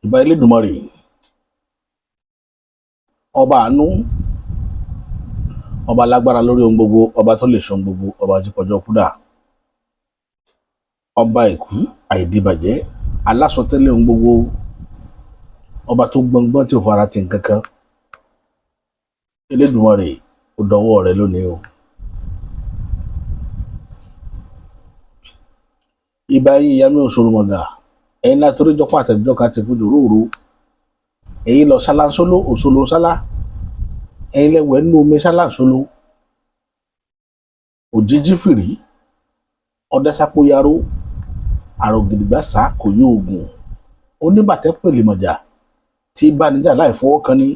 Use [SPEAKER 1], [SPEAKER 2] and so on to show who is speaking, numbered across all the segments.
[SPEAKER 1] Ìbà Elédùmarè, ọba àánú, ọba lágbára lórí ohun gbogbo, ọba tó lè ṣe ohun gbogbo, ọba tí kọjọ́ kúdà, ọba ìkú àìdíbàjẹ́, alásọtẹ́lẹ̀ ohun gbogbo, ọba tó gbọngbọ́n tí ò fara ti nǹkan kan. Elédùmarè, ó dọwọ́ rẹ lónìí o. Ìbà yín ìyá mi òṣòròmọ̀gà, ẹ̀yin láti oríjọpọ̀ àtẹ̀jọ́ka ti fún jòróòro, ẹ̀yin lọ ṣáláńsóló òṣòlò ṣálá, ẹ̀yin lẹ́wẹ̀ẹ́ nínú omi ṣáláńsóló, òjijì fìrí, ọ̀dẹ́sápóyaró, àrògìdìgbà sá kò yó oògùn, oníbàtẹ́ pèlèmọ̀jà tí bánijà láì fọwọ́ kan ní,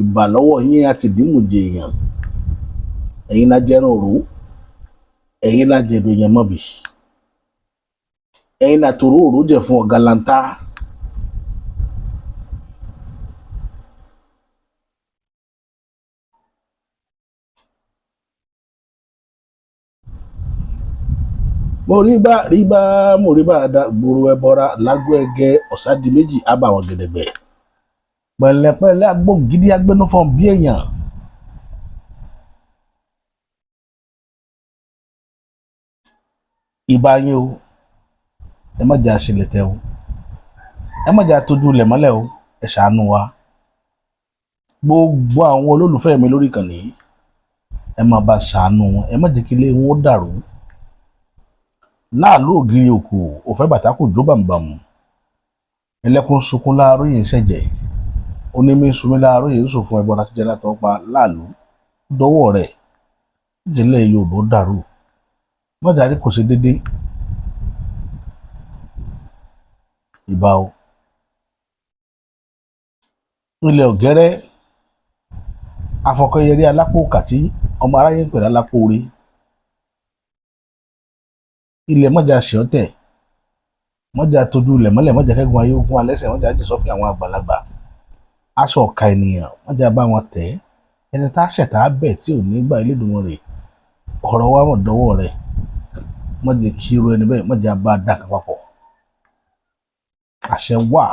[SPEAKER 1] ìbà lọ́wọ́ yín àti ìdímùjẹ èèyàn, ẹ̀yin la jẹran òró, ẹ̀yin la jẹ̀dọ̀ èèyàn mọ́bì, ẹ̀yin la tòró òró jẹ̀ fún ọ̀gá lanta. Mo rí bá rí bá mo rí bá da gbòòrò ẹbọra lágbo ẹgẹ ọ̀sádìí méjì àbàwọn gẹ̀dẹ̀gbẹ̀ pẹ̀lẹ́pẹ̀lẹ́ agbóǹgídí agbẹnufọ̀n bí èèyàn. Ìbà yín o, ẹ má jẹ́ àṣìlẹ̀tẹ̀ o, ẹ má jẹ́ àtọ́jú ilẹ̀ mọ́lẹ̀ o, ẹ ṣàánú wa. Gbogbo àwọn olólùfẹ́ mi lórí ìkànnì yìí, ẹ má bá ṣàánú wọn, ẹ má jẹ́ kí ilé wọn ó dàrú. Láàlú ògiri òkú òfẹ́ bàtà kò jó bàmùbàmù, ẹlẹ́kùn sunkún láàárọ̀ yìí ń ṣẹ̀jẹ̀, onímí ń sunmí láàárọ̀ yìí ń sùn fún ẹbọra tíjẹ látọ̀ pa láàlú dọwọ́ rẹ̀ ìjìnlẹ̀ Yorùbá ó dàrú. Mọ́jàrí kò ṣe déédéé. Ìbà o. Ilẹ̀ ọ̀gẹ́rẹ́ afọkọ́yẹrí alápò kàtí ọmọ aráyé ń pè lálápò orí. Ilẹ̀ mọ́jà ṣèọ́tẹ̀, mọ́jà tójú ilẹ̀ mọ́lẹ̀, mọ́jà kẹ́gun ayé ogun alẹ́sẹ̀, mọ́jà jì sọ́fìn àwọn àgbàlagbà. Aṣọ ọ̀ka ènìyàn, mọ́jà bá wọn tẹ̀. Ẹni tá ṣẹ̀ tá bẹ̀ tí ò ní gbà Elédùmarè, ọ̀rọ̀ wa mọ̀ dọ́wọ́ rẹ̀. Má jẹ́ kí irú ẹni bẹ́ẹ̀, má jẹ́ a bá dà kan papọ̀. Àṣẹ wà.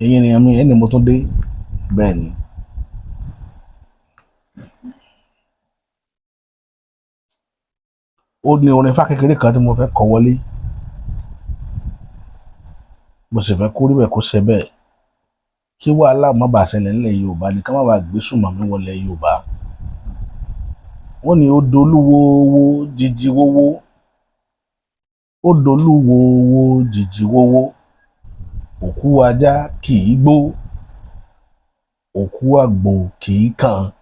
[SPEAKER 1] Ẹ̀yin ènìyàn mi, ẹni mo tún dé. Bẹ́ẹ̀ ni. Ó ní orin ifá kékeré kan tí mo fẹ́ kọ wọlé. Mo sì fẹ́ kó rí bẹ́ẹ̀ kó ṣe bẹ́ẹ̀. Kí wàhálà má bàa ṣẹlẹ̀ nílẹ̀ Yorùbá ni, ká má bàa gbé sùnmọ̀mí wọlé Yorùbá. Wọ́n ní ó dolúwo wo jíjí wówó. Ó dolúwo wo jíjí wówó. Òkú ajá kì í gbó. Òkú àgbò kì í kàn.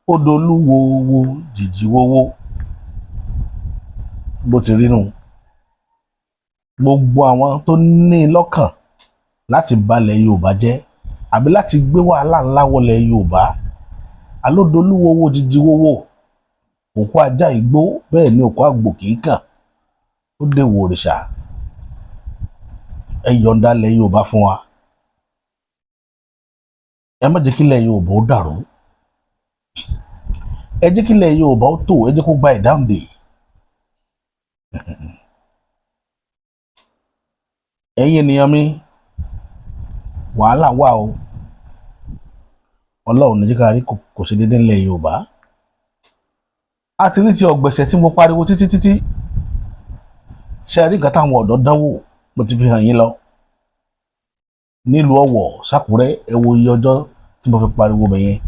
[SPEAKER 1] Ó dolúwo wo jíjí wówó. Bó ti rí nù. Gbogbo àwọn tó ní lọ́kàn láti balẹ̀ Yorùbá jẹ́ àbí láti gbé wàhálà ńlá wọlé Yorùbá. Alódolúwo wo jíjí wówó. Òkú ajá ìgbó bẹ́ẹ̀ ni òkú àgbò kì í kàn. Ó dé wo òrìṣà. Ẹ yọ̀ǹda ilẹ̀ Yorùbá fún wa. Ẹ má jẹ́ kí ilẹ̀ Yorùbá ó dàrú. Ẹ jẹ́ kí ilẹ̀ Yorùbá ó tò, ẹ jẹ́ kó gba ìdáǹdè. Ẹ̀yin ènìyàn mi, wàhálà wà o. Ọlọ́run ní jẹ́ ká rí kò ṣe déédéé nílẹ̀ Yorùbá. A ti rí ti ọ̀gbẹ̀sẹ̀ tí mo pariwo títí títí. Ṣé ẹ rí nǹkan táwọn ọ̀dọ́ dánwò mo ti fi hàn yín lọ. Nílùú Ọ̀wọ̀ sákúrẹ́, ẹ wo iye ọjọ́ tí mo fi pariwo bẹ̀ yẹn.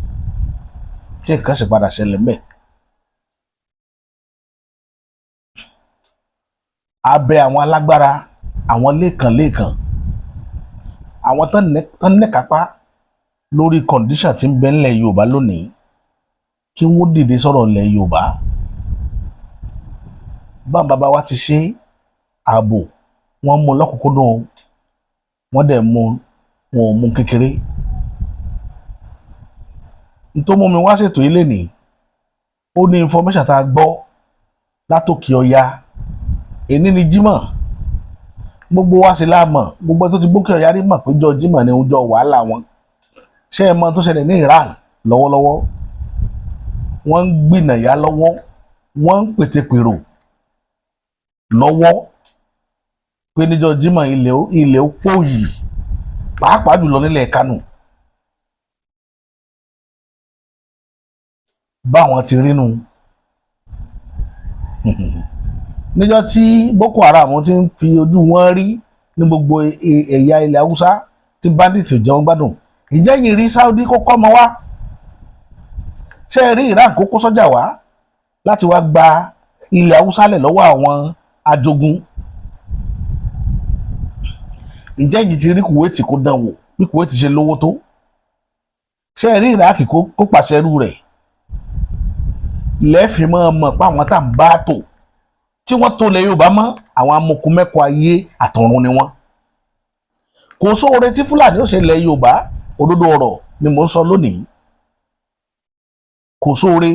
[SPEAKER 1] Tí nǹkan sì padà ṣẹlẹ̀ ńbẹ̀. A bẹ àwọn alágbára, àwọn léèkàn-léèkàn, àwọn tán níkápá lórí kọ̀ǹdíṣàn tí ń bẹ ńlẹ̀ Yorùbá lónìí, kí wọ́n dìde sọ̀rọ̀ ilẹ̀ Yorùbá. Báwọn bàbá wa ti ṣe ààbò, wọ́n mú lọ́kùnkúndùn, wọ́n dẹ̀ mú wọn ò mú kékeré. N tó mú mi wá ṣètò yìí lénìí, ó ní information tá a gbọ́ látòkè ọya. Èní ni Jímọ̀. Gbogbo wa sì la mọ̀, gbogbo tó ti gbókè ọya rí mọ̀ pé ọjọ́ Jímọ̀ ni ọjọ́ wàhálà wọn. Ṣé ẹ mọ̀ tó ṣẹlẹ̀ ní Iran lọ́wọ́lọ́wọ́? Wọ́n ń gbìnàyà lọ́wọ́, wọ́n ń pètèpèrò lọ́wọ́ Pé níjọ́ Jímọ̀, ilẹ̀ ó pòyì, pàápàá jùlọ nílẹ̀ Kánò. Báwọn ti rínú níjọ́ tí Boko Haram ti ń fi ojú wọn rí ní gbogbo ẹ̀yà ilẹ̀ Haúsá tí bandit ò jẹun gbádùn. Ìjẹ́ yìí rí Saudi kó kọ́ ọmọ wá? Ṣé ẹ rí Iran kó kó sọ́jà wá láti wá gba ilẹ̀ Haúsá lẹ̀ lọ́wọ́ àwọn ajogun? Ǹjẹ́ yìí ti rí Kuwait kó dán wò bí Kuwait ṣe lówó tó? Ṣé ẹ rí Iraq kó pàṣẹ irú rẹ̀? Lẹ́ẹ̀fì máa mọ̀ pé àwọn tá à ń bá tò tí wọ́n tó lẹ̀ Yorùbá mọ́, àwọn amokunmẹ́kọ ayé àtọ̀run ni wọ́n. Kò sóore tí Fúlàní ó ṣe lẹ̀ Yorùbá. Òdodo ọ̀rọ̀ ni mò ń sọ lónìí. Kò sóore.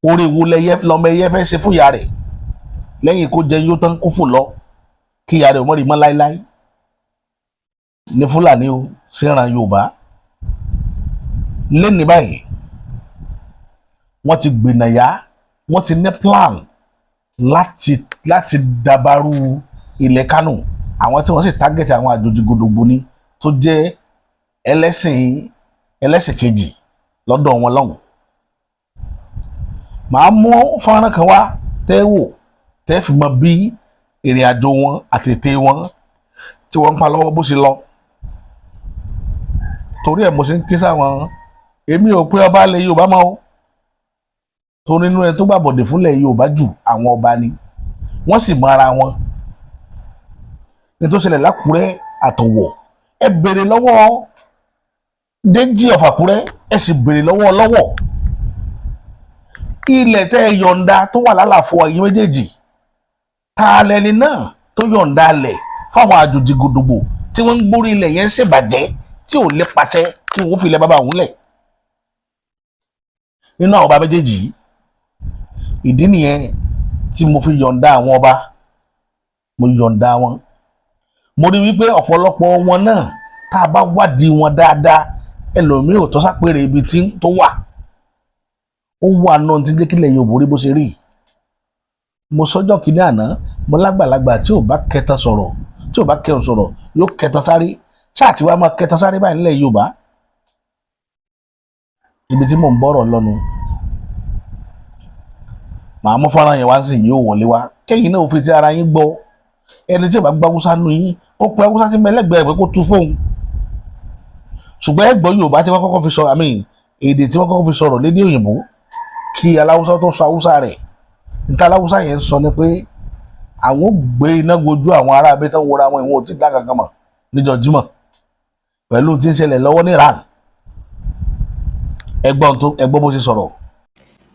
[SPEAKER 1] Oore wo lọmọ ẹyẹ fẹ́ ṣe fún ìyá rẹ̀ lẹ́yìn kó jẹ yóò tán, kó fò lọ, kí ìyá rẹ̀ ò mọ̀ rí mọ́ láéláé? Ní Fúlàní o síran Yorùbá lẹ́ni báyìí, wọ́n ti gbìnàyà, wọ́n ti ní plan láti dabarú ilẹ̀ Kánò. Àwọn tí wọ́n sì target, àwọn àjòjì gbòdògbò ni, tó jẹ́ ẹlẹ́sìn kejì lọ́dọ̀ wọn lọ́hùn. Màá mú fọ́nrán kan wá tẹ́ wò, tẹ́ fi mọ bí ìrìn àjò wọn àti ète wọn tí wọ́n ń pa lọ́wọ́ bó ṣe lọ. Torí ẹ̀ mo ṣe ń ké sáwọn. Èmi ò pé ọba ilẹ̀ Yorùbá mọ́ o, torí inú ẹ tó gbàbọ̀dè fúnlẹ̀ Yorùbá jù, àwọn ọba ni. Wọ́n sì mọ ara wọn. Ní tó ṣẹlẹ̀ lákùrẹ́ àtọ̀wọ̀, ẹ béèrè lọ́wọ́ Déjì of Àkúrẹ́, ẹ sì béèrè lọ́wọ́ lọ́wọ́ ilẹ̀ tẹ́ ẹ yọ̀ǹda tó wà lálàfo ẹ̀yin méjèèjì. Ta lẹni náà tó yọ̀ǹda lẹ̀ fáwọn àjòjì gòdògbò tí wọ́n ń gbórí ilẹ̀ yẹn ṣèbàjẹ́, tí ò lè pàṣẹ kí wọ́n fi ilẹ̀ bàbá òun lẹ̀ nínú àwọn ọba méjèèjì yìí? Ìdí nìyẹn tí mo fi yọ̀ǹda àwọn ọba. Mo yọ̀ǹda wọn. Mo rí wípé ọ̀pọ̀lọpọ̀ wọn náà, tá a bá wádìí wọn dáadáa, ẹlòmíì ò tọ́sápèrè ibi tí tó wà. Ó wà náà tí ń jẹ́ kílẹ̀ Yorùbá rí bó ṣe rí. Mo sọ́jọ́ kìíní àná, mo lágbàlagbà tí ò bá kẹta sọ̀rọ̀, tí ò bá kẹun sọ̀rọ̀, yóò kẹta sáré. Ṣáà tí wàá máa kẹta sáré báyìí nílẹ̀ Yorùbá. Ibi tí mò ń bọ̀rọ̀ lọ́nu, màá mú fọ́nrán yẹn wá sí, yóò wọlé wá, kẹ́yìn náà ò fi ti ara yín gbọ́. Ẹni tí ò bá gbọ́ Haúsá nù yín, ó pe Haúsá sí mẹlẹ́gbẹ̀ẹ́ pé kó tu fóun. Ṣùgbọ́n ẹ gbọ́ Yorùbá tí wọ́n kọ́kọ́ fi sọ àmì èdè tí wọ́n kọ́kọ́ fi sọ̀rọ̀ lédè òyìnbó kí aláwùsá tó sọ Haúsá rẹ̀. Níta aláwùsá yẹn ń sọ ni pé àwọn ò gbé iná gojú àwọn ará abẹ́ tán wọra wọn, ìwọ̀n ò tí ì dá kankan mọ̀ níjọ́ Jímọ̀ pẹ̀lú tí ń ṣẹlẹ̀ lọ́wọ́ ní Iran. Ẹgbọ́n tó ẹgbọ́n bó ṣe sọ̀rọ̀.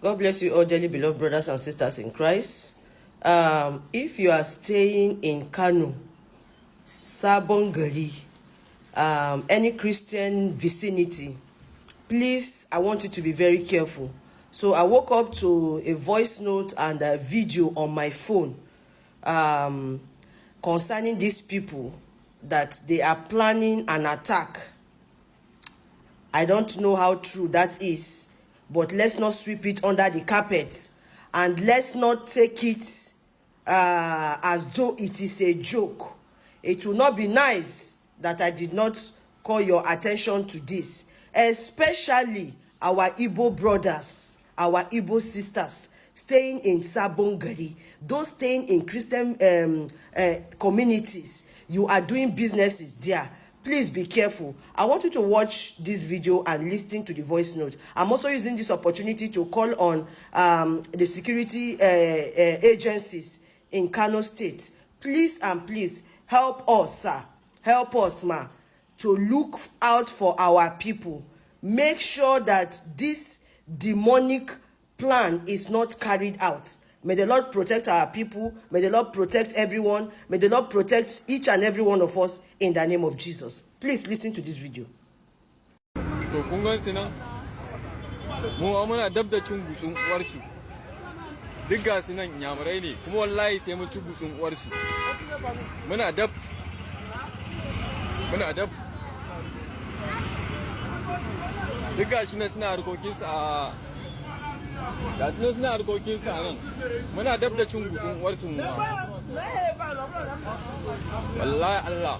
[SPEAKER 2] God bless you all, dearly beloved brothers and sisters in Christ. If you are staying in Kano, Sabon Gari, any Christian vicinity, please, I want you to be very careful. So I woke up to a voice note and a video on my phone concerning these people, that they are planning an attack. I don't know how true that is, but let's not sweep it under the carpet and let's not take it as though it is a joke. It will not be nice that I did not call your attention to this, especially our Igbo brothers, our Igbo sisters staying in Sabon Gari, those staying in Christian communities. You are doing businesses there. Please be careful. I want you to watch this video and listen to the voice note. I'm also using this opportunity to call on the security agencies in Kano State. Please and please, help us, sir. Help us, ma, to look out for our people. Make sure that this demonic plan is not carried out. May the Lord protect our people. May the Lord protect everyone. May the Lord protect each and every one of us in the name of Jesus. Please listen to this video.
[SPEAKER 3] To, kun gan su nan, mu ma muna dab da cin gutsun uwarsu. Duk ga su nan, inyamurai ne, kuma wallahi sai mun ci gutsun uwarsu. Muna dab, muna dab. Duk ga shi nan suna harkokinsu a Ga su nan suna harkokin su a nan. Muna dab da cin gutsun uwarsu mu ma. Wallahi Allah.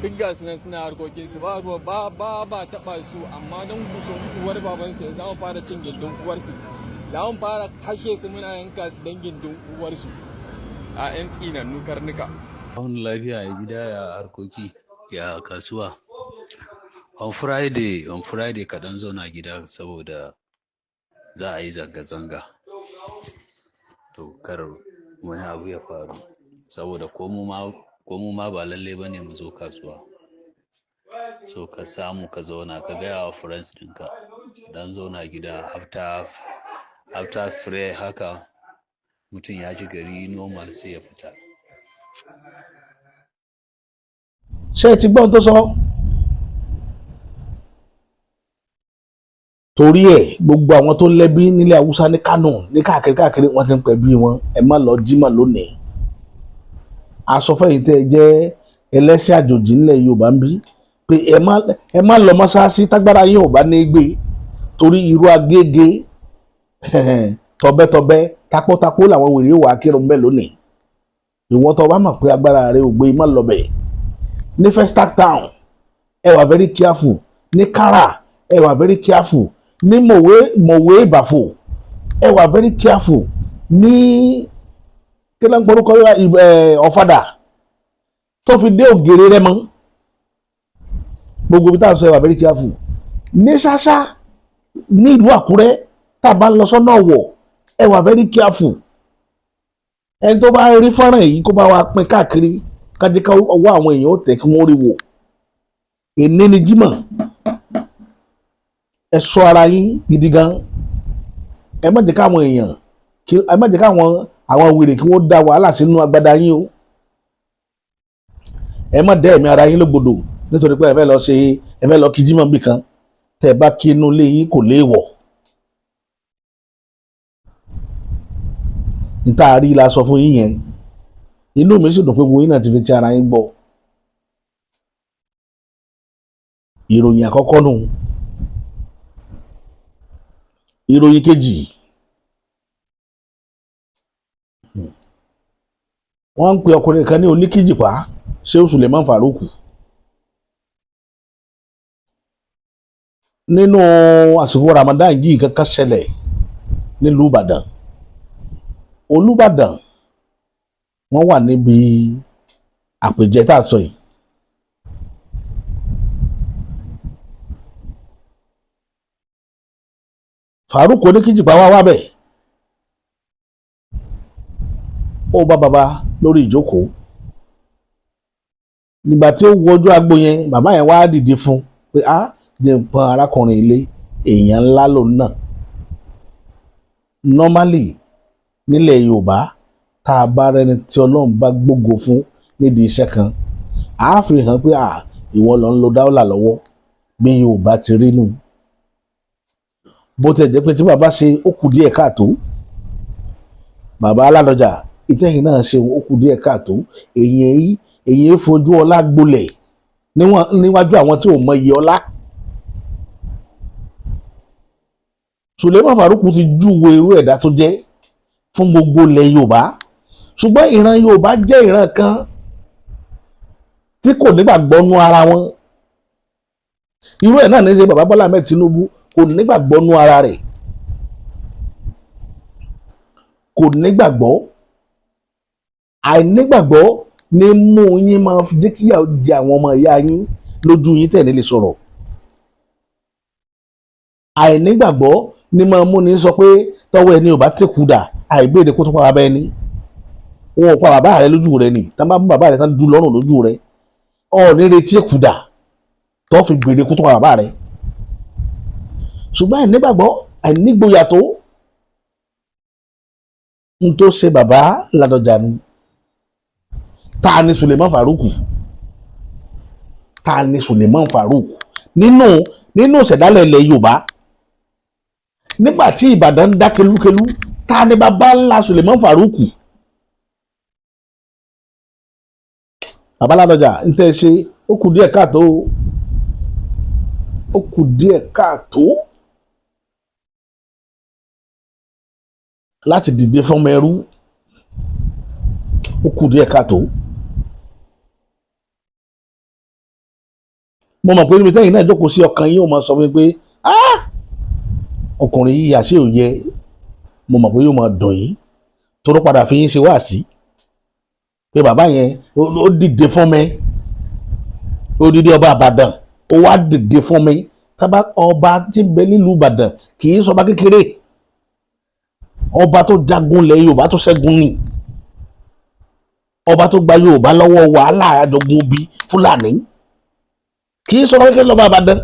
[SPEAKER 3] Duk ga su nan suna harkokin su, ba ruwa, ba ba ba taba su, amma don gutsun uwar babansu za mu fara cin gindin uwarsu. Za mu fara kashe su, muna yanka su don gindin uwarsu. A 'yan tsinannu karnuka.
[SPEAKER 4] Wani lafiya, ya gida, ya harkoki, ya kasuwa? On Friday kaɗan zauna gida saboda za a yi zanga-zanga. To kar wani abu ya faru, saboda ko mu ma ba lalle ba ne mu zo kasuwa. So ka samu ka zauna, ka gaya wa friends ɗinka su dan zauna gida after prayer haka, mutum ya ji gari normal sai ya fita.
[SPEAKER 1] Ṣé ẹ ti gbọ́n tó sọ? Torí ẹ̀, gbogbo àwọn tó lẹ́bí nílẹ̀ Haúsá, ní Kánò, ní káàkiri káàkiri, wọ́n ti ń pẹ̀ bí wọn, ẹ má lọ jímọ̀ lónìí. Aṣọ fẹ̀yìn tẹ́ ẹ jẹ́ ẹlẹ́sìn àjòjì nílẹ̀ Yorùbá ń bí pé ẹ má lọ mọ́ṣáláṣí tágbára yín ò bá ní gbé, torí irú agége tọ̀bẹ́tọ̀bẹ́, tapótapó làwọn wèrè wà kírun bẹ́ẹ̀ lónìí. Ìwọ tó bá mọ̀ pé agbára rẹ ò gbé, má lọ bẹ̀. Ní Festac Town, ẹ wà very careful. Ní Kara, ẹ wà very careful. Ní Mòwe, Mòwe Ìbàfò, ẹ wà very careful. Ní kí ló ń porúkọ Ọ̀fadà tó fi dé Ògèrè rẹ mọ́, gbogbo ibi tá a sọ, ẹ wà very careful. Ní Ṣáṣá, ní ìlú Àkúrẹ́, tá a bá ń lọ sọ́nà Ọ̀wọ̀, ẹ wà very careful. Ẹni tó bá rí fọ́nrán yìí, kó bá wa pín káàkiri, kájí ká ọwọ́ àwọn èèyàn ó tẹ̀ kí wọ́n rí wò. Èní ni Jímọ̀, ẹ ṣọ́ ara yín gidi gan. Ẹ má jẹ́ káwọn èèyàn kí ẹ má jẹ́ káwọn àwọn wèrè kí wọ́n dá wàhálà sínú agbada yín o. Ẹ má dẹ́ ẹ̀mí ara yín lógbodò nítorí pé ẹ fẹ́ lọ ṣe, ẹ fẹ́ lọ kí Jímọ̀ bì kan. Tẹ́ ẹ bá kí inú ilé yín, kò léèwọ̀. Níta rí la sọ fún yín yẹn. Inú mi sì dùn pé gbogbo yín náà ti fi ti ara yín gbọ́. Ìròyìn àkọ́kọ́ nù. Ìròyìn kejì, wọ́n ń pe ọkùnrin kan ní oníkíjìpá, Shehu Suleiman Farouk. Nínú àsìkò Ramadan yìí, kankan ṣẹlẹ̀ nílùú Ìbàdàn. Olúbàdàn, wọ́n wà níbi àpèjẹ tá a sọ yìí. Farouk oníkíjìpá wá wábẹ̀, ó bá bàbá lórí ìjókòó. Nígbà tí ó wojú agbo yẹn, bàbá yẹn wá dìde fún pé a jẹ́ n pọ́n arákùnrin ilé, èèyàn ńlá lòun náà. Normally, nílẹ̀ Yorùbá, tá a bá rẹni tí Ọlọ́run bá gbógo fún nídìí iṣẹ́ kan, a fi hàn pé à ìwọ ló ń lo dáwọ́là lọ́wọ́. Bí Yorùbá ti rí nù, bó tiẹ̀ jẹ́ pé tí bàbá ṣe, ó kù díẹ̀ káàtó. Bàbá Aládọjà, ìtẹ́yìn náà ṣe, ó kù díẹ̀ káàtó. Èyí fojú ọlá gbolẹ̀ níwájú àwọn tí ò mọ iye ọlá. Suleiman Farouk ti júwe irú ẹ̀dá tó jẹ́ fún gbogbo ilẹ̀ Yorùbá, ṣùgbọ́n ìran Yorùbá jẹ́ ìran kan tí kò nígbàgbọ́ nú ara wọn. Irú ẹ̀ náà ní ṣe bàbá Bọ́lá Ahmed Tinubu, kò nígbàgbọ́ nú ara rẹ̀, kò nígbàgbọ́. Àìnígbàgbọ́ ní mú yín máa jẹ́ kíyà jẹ àwọn ọmọ ìyá yín lójú yín tẹ̀ ní lè sọ̀rọ̀. Àìnígbàgbọ́ ní máa mú ní sọ pé tọwọ́ ẹni ò bá tẹ̀kù dà, àìbéèrè kó tó pa bàbá ẹni. Wọn ò pa bàbá rẹ lójú rẹ ni tá bá mú bàbá rẹ tán dú lọ́rùn lójú rẹ, ọ̀ ní retí èkú dà tó fi béèrè kó tó pa bàbá rẹ. Ṣùgbọ́n àìnígbàgbọ́, àìnígboyà tó n tó ṣe bàbá Ládọjà ni. Ta ni Suleiman Farouk? Ta ni Suleiman Farouk nínú ìṣẹ̀dálẹ̀ ilẹ̀ Yorùbá? Nígbà tí Ìbàdàn ń dá kelúkelú, ta ni bàbá ńlá Suleiman Farouk? Bàbá Ládọjà, ń tẹ́ ṣe, ó kù díẹ̀ káàtó o. Ó kù díẹ̀ káàtó láti dìde fọ́mọ ẹrú. Ó kù díẹ̀ káàtó. Mo mọ̀ pé níbi tẹ́yìn náà jókòó sí, ọkàn yín ó máa sọ fún mi pé, "Ah, ọkùnrin yìí àṣé ò yẹ." Mo mọ̀ pé yóò máa dùn yín toró padà fi yín ṣe wáàsí pé bàbá yẹn ó dìde fún mi. Ó dìde, ọba Ìbàdàn ó wá dìde fún mi. Tábà ọba tí ń bẹ nílùú Ìbàdàn kì í sọba kékeré, ọba tó jagun lẹ̀ Yorùbá tó ṣẹ́gun ni, ọba tó gba Yorùbá lọ́wọ́ wàhálà àjọgùn obi Fúlàní, kì í sọba kékeré lọ́ba Ìbàdàn.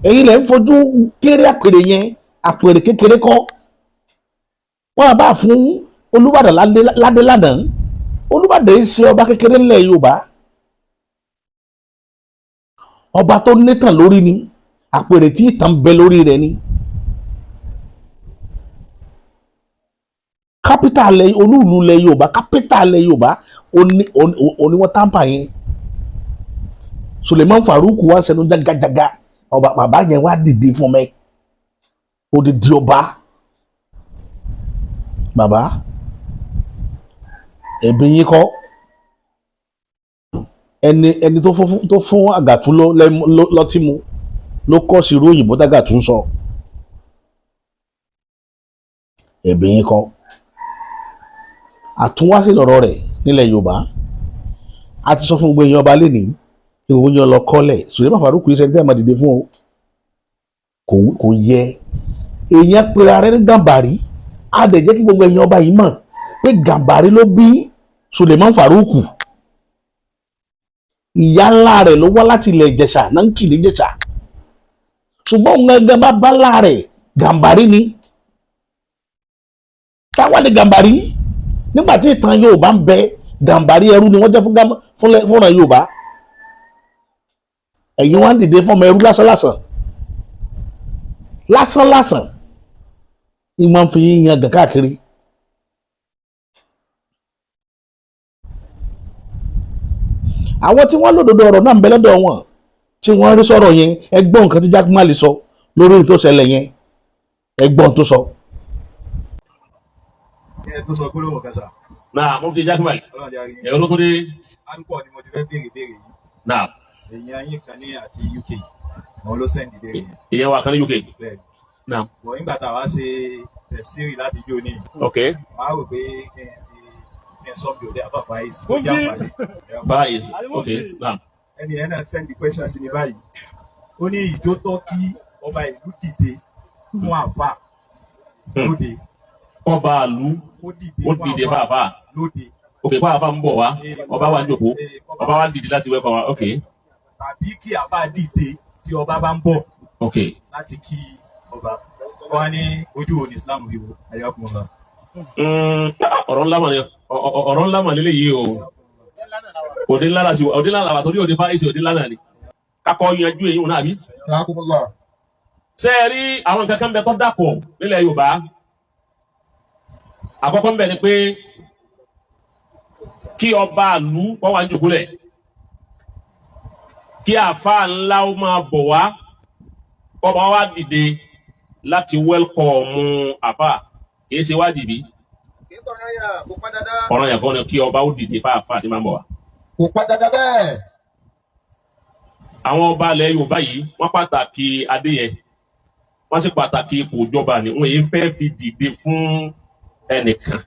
[SPEAKER 1] Èyí lẹ̀ ń fojú kéré àpèrè yẹn, àpèrè kékeré kọ́. Wọ́n á bá fún Olúbàdàn ládé lánàá. Olúbàdàn yìí ṣe ọba kékeré ńlẹ̀ Yorùbá, ọba tó nítàn lórí ni, àpèrè tí ìtàn bẹ lórí rẹ̀ ni. Capital lẹ, olúùlú lẹ Yorùbá, capital lẹ Yorùbá oní wọ́n tamper yẹn. Suleiman Farouk wá sẹnu jagajaga, ọba bàbá yẹn wá dìde fún mi, odidi ọba. Bàbá, ẹ̀bi yín kọ́. Ẹni tó fún Àgàtú lọ́tí mu ló kọ́ sí irú òyìnbó tágàtú ń sọ. Ẹ̀bi yín kọ́. Àtúnwá sí lọ̀rọ̀ rẹ̀ nílẹ̀ Yorùbá. A ti sọ fún gbogbo èèyàn ọba lẹ́nìí kí gbogbo èèyàn lọ kọ́lẹ̀. Suleiman Farouk yìí sẹ́ni tẹ́ ẹ̀ máa dìde fún o. Kò yẹ èèyàn pera rẹ̀ ní Gàmbàrí. Á dẹ̀ jẹ́ kí gbogbo èèyàn ọba yìí mọ̀ pé Gàmbàrí ló bí Suleiman Farouk. Ìyá ńlá rẹ̀ ló wá láti ilẹ̀ Ìjẹ̀ṣà náà ń kì ní Ìjẹ̀ṣà, ṣùgbọ́n òun gangan bá bá ńlá rẹ̀ Gàmbàrí ni. Táwa ni Gàmbàrí nígbà tí ìtàn Yorùbá ń bẹ? Gàmbàrí ẹrú ni wọ́n jẹ́ fúnra Yorùbá. Ẹ̀yin wá ń dìde fọ́mọ ẹrú lásánlásán lásánlásán, ìwọ̀n ń fi yín yan gàn káàkiri. Àwọn tí wọ́n lòdòdó ọ̀rọ̀ náà ń bẹ lọ́dọ̀ wọn tí wọ́n rí sọ̀rọ̀ yẹn. Ẹ gbọ́ nǹkan tí Jack Mali sọ lórí tó ṣẹlẹ̀ yẹn, ẹ gbọ́ tó sọ.
[SPEAKER 5] Ẹ tó sọ gbólóhùn kan sà.
[SPEAKER 6] Náà mo fi Jack Mali.
[SPEAKER 5] Ọlọ́run jẹ́ àríyìn.
[SPEAKER 6] Ẹ̀rọ tó dé.
[SPEAKER 5] Anpọ̀ ni mo ti fẹ́ béèrè béèrè yìí.
[SPEAKER 6] Náà.
[SPEAKER 5] Èèyàn yín kan ní àti UK, àwọn ló send ìbéèrè yẹn.
[SPEAKER 6] Ìyẹn wà kan ní UK.
[SPEAKER 5] Bẹ́ẹ̀.
[SPEAKER 6] Náà.
[SPEAKER 5] Bọ̀ nígbà tá a wá ṣe tẹ̀síìrì láti jó ní. Màá rò pé kí n fi kí n sọ bí òde àbá Faiz kó jẹ́ àǹfààní.
[SPEAKER 6] Faiz, ok, náà.
[SPEAKER 5] Ẹni yẹn náà send question sí mi báyìí. Ó ní ìjó tọ́ kí ọba ìlú dìde fún àfà lóde.
[SPEAKER 6] Kọ́ba àlú
[SPEAKER 5] Ó dìde
[SPEAKER 6] ó
[SPEAKER 5] fún
[SPEAKER 6] dìde
[SPEAKER 5] àfà
[SPEAKER 6] fáfá.
[SPEAKER 5] lóde.
[SPEAKER 6] Ok, fáfá ń bọ̀ wá, ọba wa ń jòkó, ọba wa dìde láti wẹ́kọ̀ wa, ok.
[SPEAKER 5] Tàbí kí àfà dìde tí ọba bá ń bọ̀ láti kí ọba. Wọ́n ní ojú wo ni Islam rí wo ayọ́kùnrin.
[SPEAKER 6] Ọ̀rọ̀ ńlá mà ní, ọ̀rọ̀ ńlá mà nílé yìí o. Òde ńlá láti òde ńlá làwà torí òde fáìsì òde ńlá náà ni. Kakọ yanjú èyí wọn náà bí. Ṣé ẹ rí àwọn nǹkan kan bẹ tó dàpọ̀ nílẹ̀ Yorùbá? Àkọ́kọ́ ń bẹ ni pé kí ọba àlú wọ́n wá ń jòkó lẹ̀, kí àáfàá ńlá ó máa bọ̀ wá, kọ́ba wá dìde láti wẹ́lkọ̀ọ̀mù àáfàá, kì í ṣe wájìbí.
[SPEAKER 7] Kì í sọ̀rọ̀ yà, kò pọn dandan.
[SPEAKER 6] Ọ̀ràn yẹn kọ́ ni kí ọba ó dìde fáàfáà tí máa ń bọ̀ wá.
[SPEAKER 7] Kò pọn dandan bẹ́ẹ̀.
[SPEAKER 6] Àwọn ọba ilẹ̀ Yorùbá yìí wọ́n pàtàkì adé yẹn, wọ́n sì pàtàkì ipò ìjọba ni wọ́n yìí fẹ́ fi dìde fún ẹnìkan.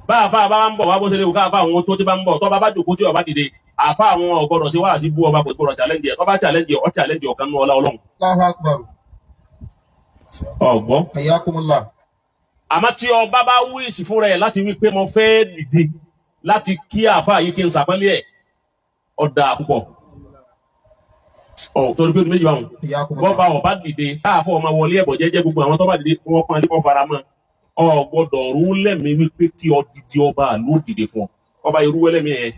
[SPEAKER 6] Bá àfa bá ń bọ̀ wá, bó ṣe lè wò káàfà àwọn tó ti bá ń bọ̀, tọ́ba bá jòkó tí ọba dìde, àfa àwọn ọ̀gbọ́dọ̀ sí wàásù bú ọba, kò gbọ́dọ̀ challenge ẹ̀. Tọ́ba challenge ẹ̀, ọ́ challenge ọ̀kan nú ọlá Ọlọ́run.
[SPEAKER 7] Allahu Akbar.
[SPEAKER 6] Ọ̀gbọ́n.
[SPEAKER 7] Hayyakumullah.
[SPEAKER 6] Àmọ́ tí ọba bá wíìsì fúnra ẹ̀ láti wí pé mo fẹ́ dìde láti kí àfa yìí kí n sàpẹ́lẹ̀ ẹ̀, ọ̀dà púpọ̀. Ọ̀ torí pé ojú méjì bá wọn.
[SPEAKER 7] Hayyakumullah.
[SPEAKER 6] Bọ́ba ọba dìde káàfọ́ ọmọ wọlé ẹ̀bọ̀ jẹ́jẹ́, gbogbo àwọn tó bá dìde wọ́n pọn kọ́ fara mọ́. Ọ gbọ́dọ̀ rú lẹ́mìí wípé kí ọ dìde, ọba ló dìde fún ọ. Ọba irú wẹ́lẹ́mìí ẹ̀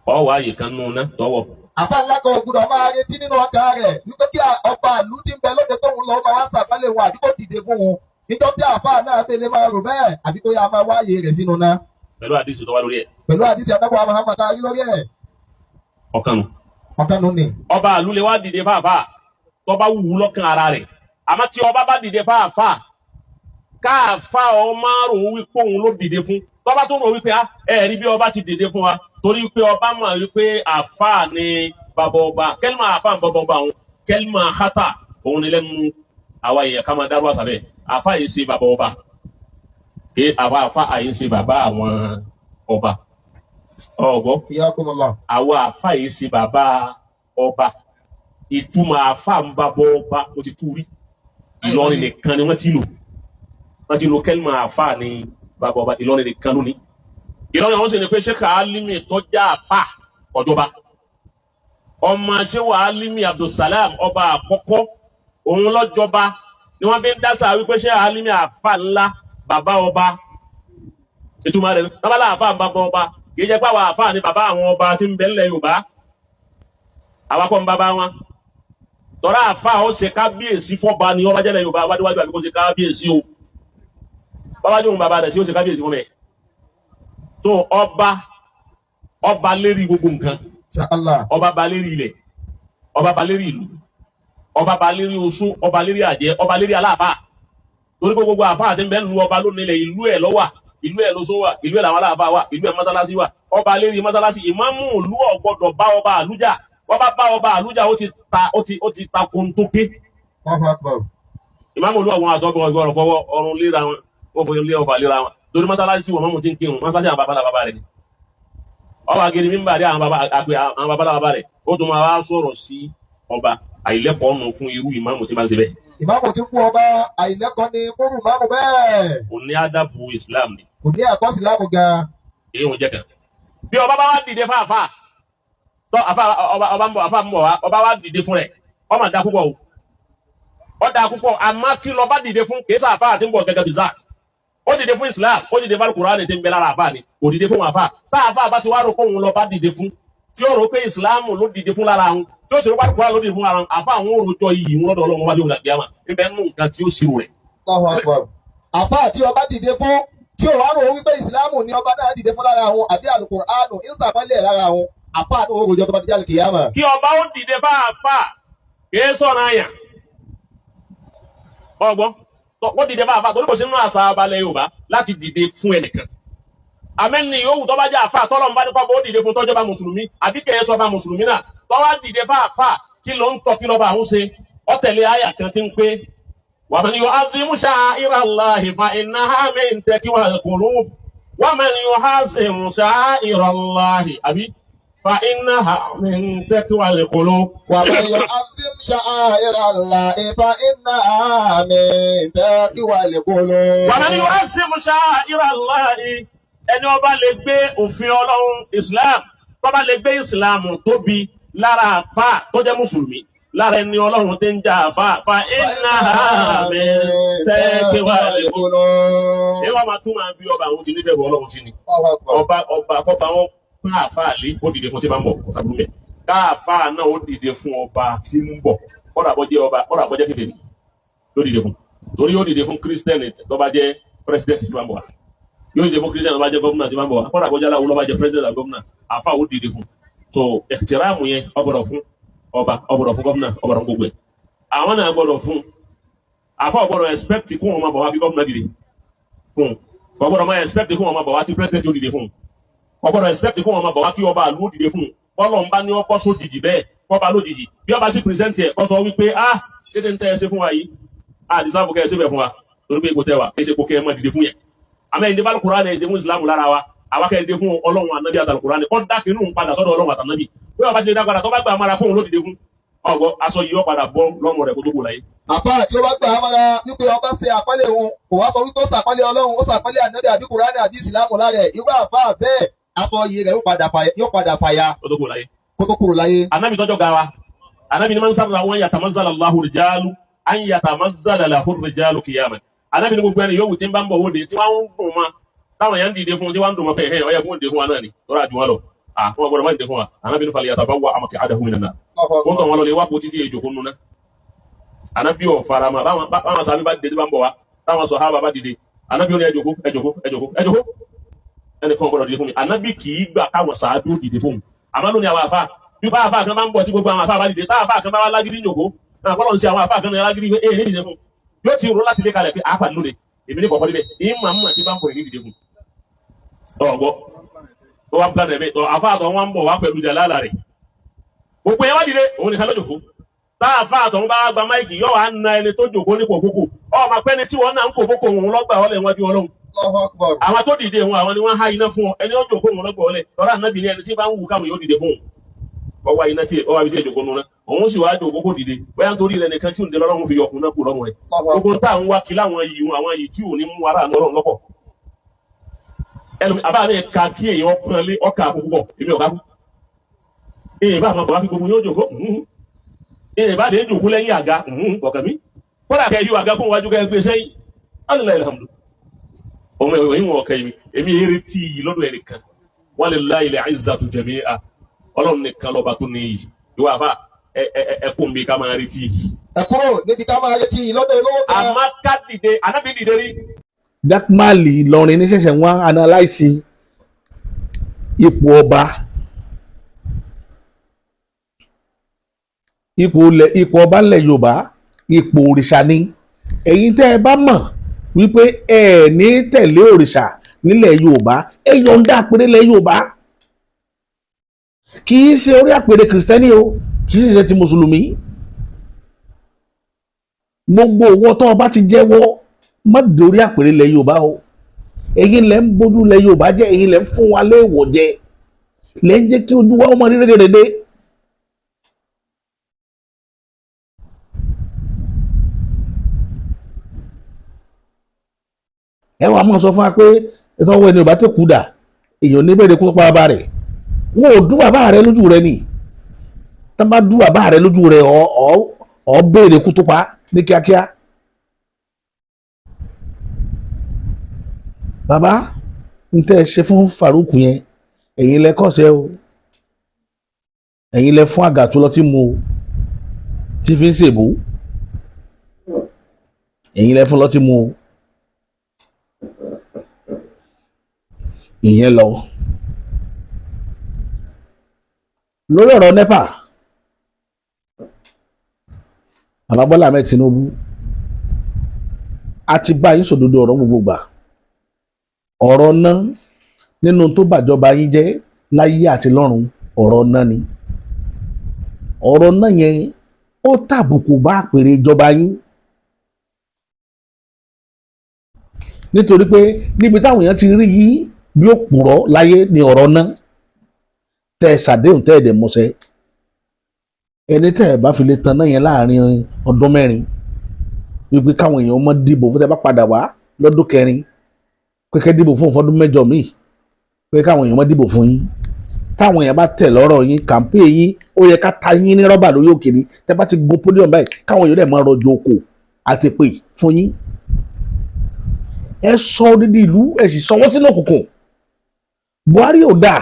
[SPEAKER 6] ọ wà àyè kan nù ná tọwọ́.
[SPEAKER 7] Àfa ńlá kan ò gbúdọ̀ máa retí nínú ọkàn rẹ̀ wípé kí ọba ìlú tí ń bẹ lóde tóun lọ máa wá sàbálẹ̀ wọn àbí kó dìde fún wọn. Níjọ́ tí àfa náà fẹ́ lè máa rò bẹ́ẹ̀, àbí kó yá máa wáyé rẹ̀ sínú ná.
[SPEAKER 6] Pẹ̀lú àdìsí tó wá lórí ẹ̀.
[SPEAKER 7] Pẹ̀lú àdìsí anábọ̀ Muhammad tá a rí lórí ẹ̀.
[SPEAKER 6] Ọ̀kan nù.
[SPEAKER 7] Ọ̀kan nù ni.
[SPEAKER 6] Ọba àlú lè wá dìde fáfáà tọ́ba wù ú lọ́kàn ara rẹ̀. Àmọ́ tí ọba bá dìde fáfáà, káàfá ọmọ rò wípé òun ló dìde fún. Tọ́ba tó rò wípé ẹ rí bí ọba ti dìde fún wa, torí pé ọba mọ̀ wípé àfáà ni bàbá ọba. Kẹ́lìmọ̀ àfáà ń bàbá ọba òun, kẹ́lìmọ̀ hátà òun ni lẹ́nu àwa èèyàn ká máa dárú àṣà bẹ́ẹ̀. Àfáà yìí ṣe bàbá ọba, ké àwa àfáà yìí ṣe bàbá àwọn ọba. Ọ̀gbọ́?
[SPEAKER 7] Iyakumullah.
[SPEAKER 6] Àwa àfáà yìí ṣe bàbá ọba. Ìtumọ̀ àfáà ń bàbá ọba ó ti tú rí. Ìlọrin nìkan ni wọ́n ti lò. Wọ́n ti lo kẹ́lìmọ̀ àfáà ní bàbá ọba. Ìlọrin nìkan lónìí. Ìlọrin àwọn sì ni pé Sheikh Alimi tọ́jà àfáà ọ̀jọba. Ọmọ Sheikh Alimi Abdulsalam ọba àkọ́kọ́ òun lọ́jọba ni wọ́n fi ń dásà wípé Sheikh Alimi àfáà ńlá bàbá ọba. Ìtumọ̀ rẹ̀ tábàlà àfáà ń bàbá ọba kì í jẹ́ pé àwọn àfáà ni bàbá àwọn ọba tí ń bẹ ńlẹ̀ Yorùbá. Àwa kọ́ ń bàbá wọn. Tọ́lá àfáà ó ṣe kábíyèsí fọ́ba ni ọba jẹ́lẹ̀ Yorùbá wájúwájú àbí kó ṣe kábíyèsí o. Bàbá jóun bàbá rẹ̀ sí ó ṣe kábíyèsí fún mi. Tó ọba ọba lérí gbogbo nǹkan.
[SPEAKER 7] Inshallah.
[SPEAKER 6] Ọba ba lérí ilẹ̀, ọba ba lérí ìlú, ọba ba lérí oṣó, ọba lérí àjẹ́, ọba lérí aláàfáà. Torí pé gbogbo àfáà tí ń bẹ lu ọba lónìí ilẹ̀ ìlú ẹ̀ lọ́wà, ìlú ẹ̀ lóṣó wà, ìlú ẹ̀ làwọn aláàfáà wà, ìlú ẹ̀ mọ́sálásí wà. Ọba lérí mọ́sálásí, ìmáàmù ìlú ò gbọ́dọ̀ bá ọba àlújà. Ọba bá ọba àlújà ó ti ta ó ti ó ti ta kóńtóké.
[SPEAKER 7] Allahu akbar.
[SPEAKER 6] Ìmáàmù ìlú àwọn àtọ́gbọ̀n ọgbọ̀n fọwọ́ ọrùn léra wọn, wọ́n fọwọ́ lé ọba léra wọn. Torí mọ́sálásí wọn mọ́mú ti ń kírun, mọ́sálásí àwọn babalá bàbá rẹ̀ ni. Ọba agiri mímbà rí àwọn baba àpè àwọn babalá bàbá rẹ̀, ó tún máa wá sọ̀rọ̀ sí ọba àìlẹ́kọ̀ọ́ nù fún irú ìmáàmù tí bá ń ṣe bẹ́ẹ̀.
[SPEAKER 7] Ìmáàmù ti kú ọba àìlẹ́kọ̀ọ́ ni kúrú máàmù bẹ́ẹ̀.
[SPEAKER 6] Kò ní ádàbù Islam ni.
[SPEAKER 7] Kò ní ẹ̀kọ́ ìsìlámù gan.
[SPEAKER 6] Èyí ò jẹ́ kan. Bí ọba bá wá dìde fáfáà, tọ́ àfa ọba ọba ń bọ̀ àfa ń bọ̀ wá, ọba wá dìde fún rẹ̀, ọmọ da púpọ̀ o. Ó da púpọ̀, àmọ́ kí lọ́ba dìde fún kìí sàfáà àti ń bọ̀ gẹ́gẹ́ bí zak. Ó dìde fún Islam, ó dìde fún Al-Qur'an tí ń bẹ lára àfáà ni, kò dìde fún àfáà. Tá àfáà bá ti wá rò pé òun lọ́ba dìde fún, tí ó rò pé Islam ló dìde fún lára òun, tí ó sì rò pé Al-Qur'an ló dìde fún lára òun, àfáà òun ò rojọ́ iyì òun lọ́dọ̀ Ọlọ́run wájú òun àgbéyàmà. Ibẹ̀ nù nǹkan tí ó ṣirò rẹ̀.
[SPEAKER 7] Allahu akbar. Àfáà tí ọba dìde fún tí ò wá rò wípé ìsìlámù ni ọba náà dìde fún lára òun àbí Al-Qur'an ń sàpọ́nlé lára òun, àfáà náà ó rojọ́ tó bá dìde àlùkìyámà.
[SPEAKER 6] Kí ọba ó dìde fáfáà kìí sọ̀rọ̀ àyàn. Ọgbọ́n ó dìde fáfáà torí kò sínú àṣà abalẹ̀ Yorùbá láti dìde fún ẹnìkan. Àmẹ́ni yòówù tó bá jẹ́ àfáà tọ́lọ́ ń bá nípa bó dìde fún tọ́jọba mùsùlùmí àbí kẹ́yẹ sọba mùsùlùmí náà tó wá dìde fáfáà kí ló ń tọ́ kí lọ́ba àwọn ṣe ó tẹ̀lé àyà kan tí ń pé wa man yu'azzim sha'ira Allahi fa innaha min taqwal qulub wa man yu'azzim sha'ira Allahi àbí fa innaha min taqwal qulub.
[SPEAKER 7] ومن يعظم شعائر الله فإنها من تقوى القلوب.
[SPEAKER 6] Wa man yu'azzim sha'ira Allahi ẹni ọba lè gbé òfin Ọlọ́run Islam tó bá lè gbé Islam tóbi lára àfà tó jẹ́ mùsùlùmí lára ẹni Ọlọ́run tí ń jà àfà fa innaha min taqwal qulub. Èyí wọ́n máa tún máa bí ọba àwọn tí níbẹ̀rù Ọlọ́run sí ni. Ọba ọba kọba wọn fún àfà lé ó dìde fún tí bá ń bọ̀ ọ̀tà burú bẹ̀. Káàfà náà ó dìde fún ọba tí ń bọ̀ kọ́dà bọ́ jẹ́ ọba kọ́dà bọ́ jẹ́ kékeré ló dìde fún. Torí ó dìde fún kírísítẹ́nì tó bá jẹ́ pírẹsidẹ́ntì tí bá ń bọ̀ wá. Yóò dìde fún kírísítẹ́nì tó bá jẹ́ gómìnà tí bá ń bọ̀ wá. Kọ́dà bọ́ jẹ́ aláwo ló bá jẹ́ pírẹsidẹ́ntì àbí gómìnà àfà ó dìde fún. So ẹ̀tìráàmù yẹn ó gbọ́dọ̀ fún ọba ó gbọ́dọ̀ fún gómìnà ó gbọ́dọ̀ fún gbogbo ẹ̀. Àwọn náà gbọ́dọ̀ fún. Àfà ó gbọ́dọ̀ expect kún wọn máa bọ̀ wá bí gómìnà dìde fún. Ó gbọ́dọ̀ máa expect kún wọn máa bọ̀ wá tí pírẹsidẹ́ntì ó dìde fún. Ó gbọ́dọ̀ expect kún wọn máa bọ̀ wá kí ọba àlú ó dìde fún. Bọ́lọ̀ ń bá ní ọkọ́ sójijì bẹ́ẹ̀ kọ́ba lójijì bí ọba sì pírẹsẹ̀ntì ẹ̀ kọ́ sọ wípé ah kéde ń tẹ́ ẹ ṣe fún wa yìí ah dìsáàbù kẹ́ ẹ ṣe bẹ̀ fún wa torí pé ipò tẹ́ wa ẹ ṣe kó kẹ́ ẹ má dìde fún yẹn. Àmọ́ ẹni bá Kùránì ẹ dìde fún ìsìlámù lára wa àwa kẹ́ ẹ dìde fún Ọlọ́run ànábì àtàlù Kùránì kọ́ dá kínú padà sọ́dọ̀ Ọlọ́run àtànábì bí ọba ti lè dá padà tó bá gbà mára fóun ló dìde fún ọgbọ aṣọ yìí ó padà bọ́ lọ́rùn rẹ̀ kó tó kù láyé.
[SPEAKER 7] Àfáà tí ó bá gbà á mọ́ra wípé ọba ṣe àpọ́nlé òun kò wá sọ wípé ó ṣàpọ́nlé Ọlọ́run ó ṣàpọ́nlé ànábì àbí Kùránì àbí ìsìlámù lára ẹ̀ irú àfáà bẹ́ẹ̀ aṣọ yìí rẹ̀ yóò padà fàya
[SPEAKER 6] kó tó kù láyé.
[SPEAKER 7] kó tó kúrò láyé.
[SPEAKER 6] Anabi tọjọ gawa anabi ni man sarra wọn yatamazzala Allahu rijalu an yatamazzala lahu rijalu qiyaman. Anabi ni gbogbo ẹni yòówù tí ń bá ń bọ̀ wóde tí wọ́n ń dùn ma táwọn yẹn ń dìde fún tí wọ́n ń dùn ma pé ẹ̀ ọ̀yẹ́ kó ń dìde fún wa náà ni tọ́ra àjù wọn lọ àwọn gbọ́dọ̀ má dìde fún wa. Anabi ni falyatabawwa maq'adahu minan nar wọ́n tọ̀ wọn lọ lè wá kó títí ejò kó nuna. Anabi ò farama báwọn sàbí bá dìde tí bá ń bọ̀ wá táwọn sàhábà bá dìde anabi ò ní ẹ jókòó ẹ jókòó ẹ jókòó ẹ jókòó ẹnì kan gbọ́dọ̀ dìde fún mi. Anabi kì í gbà káwọn sàábí ó dìde fún mi. Àmọ́ lónìí àwọn àfa bí Bí bá àfa kan bá ń bọ̀ tí gbogbo àwọn àfa bá dìde, tá àfa kan bá wá lágídí yòókó, náà kọ́lọ́ ń ṣe àwọn àfa kan ní lágídí pé èyí ní dìde fún. Yóò ti rò láti lé kalẹ̀ pé àáfà lóde, èmi ní kọ̀ọ̀kan níbẹ̀, èyí mà ń mọ̀ tí bá ń bọ̀ ní dìde fún. Ọ̀gbọ́, ó wá ń plan ẹ̀mí, àfa àtọ̀ wọn ń bọ̀ wá pẹ̀lú jàlálà rẹ̀. Òpin yẹn wá dìde, òun nìkan ló jòkó. Tá àfa àtọ̀ ń bá gba máìkì, yóò wá na ẹni tó jòkó ní kòkókò. Ọmọ pẹ́ni tí wọ́n náà ń kòkókò òun lọ́gbà ọlẹ̀ wájú Ọlọ́run.
[SPEAKER 7] Allahu Akbar.
[SPEAKER 6] Àwọn tó dìde wọn, àwọn ni wọ́n há iná fún ọ. Ẹni ó jòkó òun lọ́gbà ọlẹ̀. Tọ́lá ànábì ní ẹni tí bá ń wù káwọn yóò dìde fún òun. Ọwọ́ iná tí ọwọ́ abidjan ìjòkó nuna. Òun sì wá jòkó kó dìde. Bóyá nítorí rẹ̀ nìkan tí ò ń dé lọ́rùn fi yọkùn náà kú lọ́rùn rẹ̀.
[SPEAKER 7] Allahu Akbar.
[SPEAKER 6] Gbogbo tá à ń wá kí láwọn yìí wọn, àwọn yìí tí ò ní mú ara àánú Ọlọ́run lọ́pọ̀. Ẹlòmí àbá mi ka kí èèyàn pọn lé ọkà àkókò pọ̀, èmi ọ̀gá kú. Èèyàn bá àwọn bàbá fi gbogbo yóò jòkó. Èèyàn bá dé jòkó lẹ́yìn àga, kọ̀ọ̀kan mi. Kódà kẹ́ yọ àga fún wájú kẹ́ gbé sẹ́yìn. Alhamdulilayi alhamdu. Ọmọ ìwé ìwọ̀n ọ̀kẹ́ mi, èmi eré tí iyì lọ́dọ̀ ẹnìkan. Walillahi al-izzatu jami'a. Ọlọ́run nìkan lọ́ba tó ní iyì. Ìwọ àbá ẹ ẹ ẹ kó mi ká máa retí iyì.
[SPEAKER 7] Ẹ kúrò níbi ká máa retí lọ́dọ̀ olówó kan.
[SPEAKER 6] Àmọ́ ká dìde, ànábì dìde rí.
[SPEAKER 1] Jakmal Ìlọrin ní ṣẹ̀ṣẹ̀ wọ́n analyse ipò ọba, ipò ilẹ̀, ipò ọba ńlẹ̀ Yorùbá, ipò òrìṣà ni. Ẹ̀yin tẹ́ ẹ bá mọ̀ wípé ẹ ní tẹ̀lé òrìṣà nílẹ̀ Yorùbá, ẹ yọ̀ǹda àpèrè ilẹ̀ Yorùbá. Kì í ṣe orí àpèrè kìrìsìtẹ́nì o, kì í sì ṣe ti mùsùlùmí. Gbogbo owó tó o bá ti jẹ́wọ́, má dórí àpèrè ilẹ̀ Yorùbá o. Ẹ̀yin lẹ ń bójú ilẹ̀ Yorùbá jẹ́, ẹ̀yin lẹ ń fún wa léèwọ̀ jẹ, lẹ ń jẹ́ kí ojú wa ó mọ rí rédèrèdè. Ẹ wàá mọ̀ sọ fún wa pé ìtọ́wọ́ ẹni Yorùbá tó kú dà, èèyàn ní bẹ̀rẹ̀ kó pa bàbá rẹ̀. Wọn ò dú bàbá rẹ̀ lójú rẹ̀ ni. Tá bá dú bàbá rẹ̀ lójú rẹ̀, ọ̀ ọ̀ ọ̀ béèrè kú tó pa ní kíákíá. Bàbá, n tẹ́ ẹ ṣe fún Farouk yẹn, ẹ̀yin lẹ kọ́sẹ̀ o, ẹ̀yin lẹ fún àgàtú lọ tí mu o, tí fi ń ṣèbú, ẹ̀yin lẹ fún lọ tí mu o. Ìyẹn lọ lórí ọ̀rọ̀ NEPA. Bàbá Bọ́lá Ahmed Tinubu, a ti bá yín sòdodo ọ̀rọ̀ gbogbo gbà. Ọ̀rọ̀ náà nínú tó bàjọba yín jẹ́ láyé àti lọ́run, ọ̀rọ̀ náà ni. Ọ̀rọ̀ náà yẹn ó tàbùkù bá àpèrè ìjọba yín, nítorí pé níbi táwọn èèyàn ti rí yín bí ó pùrọ́ láyé ni ọ̀rọ̀ náà tẹ́ ẹ ṣàdéhùn tẹ́ ẹ dẹ̀ mọ́ṣẹ́. Ẹni tẹ́ ẹ bá fi lè tan náà yẹn láàrin ọdún 4, wípé káwọn èèyàn mọ́ dìbò fún, tẹ́ bá padà wá lọ́dún kẹrin pé kẹ́ dìbò fún fọdún 8 míì, pé káwọn èèyàn mọ́ dìbò fún yín. Táwọn èèyàn bá tẹ̀ lọ́rọ̀ yín, kàmpé yín, ó yẹ ká ta yín ní rọ́bà lórí òkè ni. Tẹ́ bá ti gun podium báyìí, káwọn èèyàn dẹ̀ máa rọjò òkò àti pè fún yín. Ẹ sọ odidi ìlú, ẹ sì sọ wọ́n sínú òkùnkùn. Buhari ò dáa,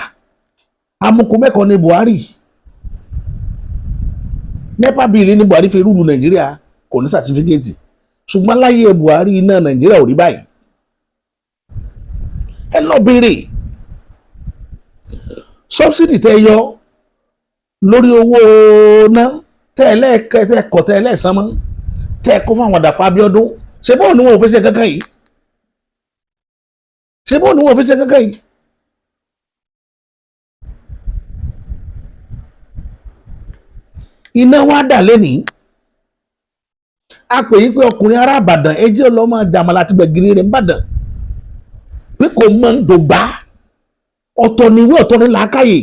[SPEAKER 1] amukun mẹ́kọ̀ọ́ ni Buhari. NEPA bíìlì ní Buhari fi rúlu Nàìjíríà, kò ní sàtífíkẹ́ẹ̀tì. Ṣùgbọ́n láyé Buhari, iná Nàìjíríà ò rí báyìí. Ẹ lọ béèrè subsidy tẹ́ yọ lórí owó ná, tẹ́ ẹ lẹ́ẹ̀kẹ́, tẹ́ ẹ kọ̀, tẹ́ ẹ lẹ́ẹ̀sán mọ́, tẹ́ ẹ kó fún àwọn Dàpọ̀ Abíọ́dún. Ṣé bóun ni wọn ò fi ṣe kankan yìí? Ṣé bóun ni wọn ò fi ṣe kankan yìí? Iná wa dà lẹ́nìí. A pè yí pé ọkùnrin ará Ìbàdàn, ẹ jẹ́ ọlọ́mọ jàmàlà àti gbẹ̀gìrì rẹ̀ ń bàdàn, pé kò mọ̀ ń dògbà. Ọ̀tọ̀ ni ìwé, ọ̀tọ̀ ni làákàyè.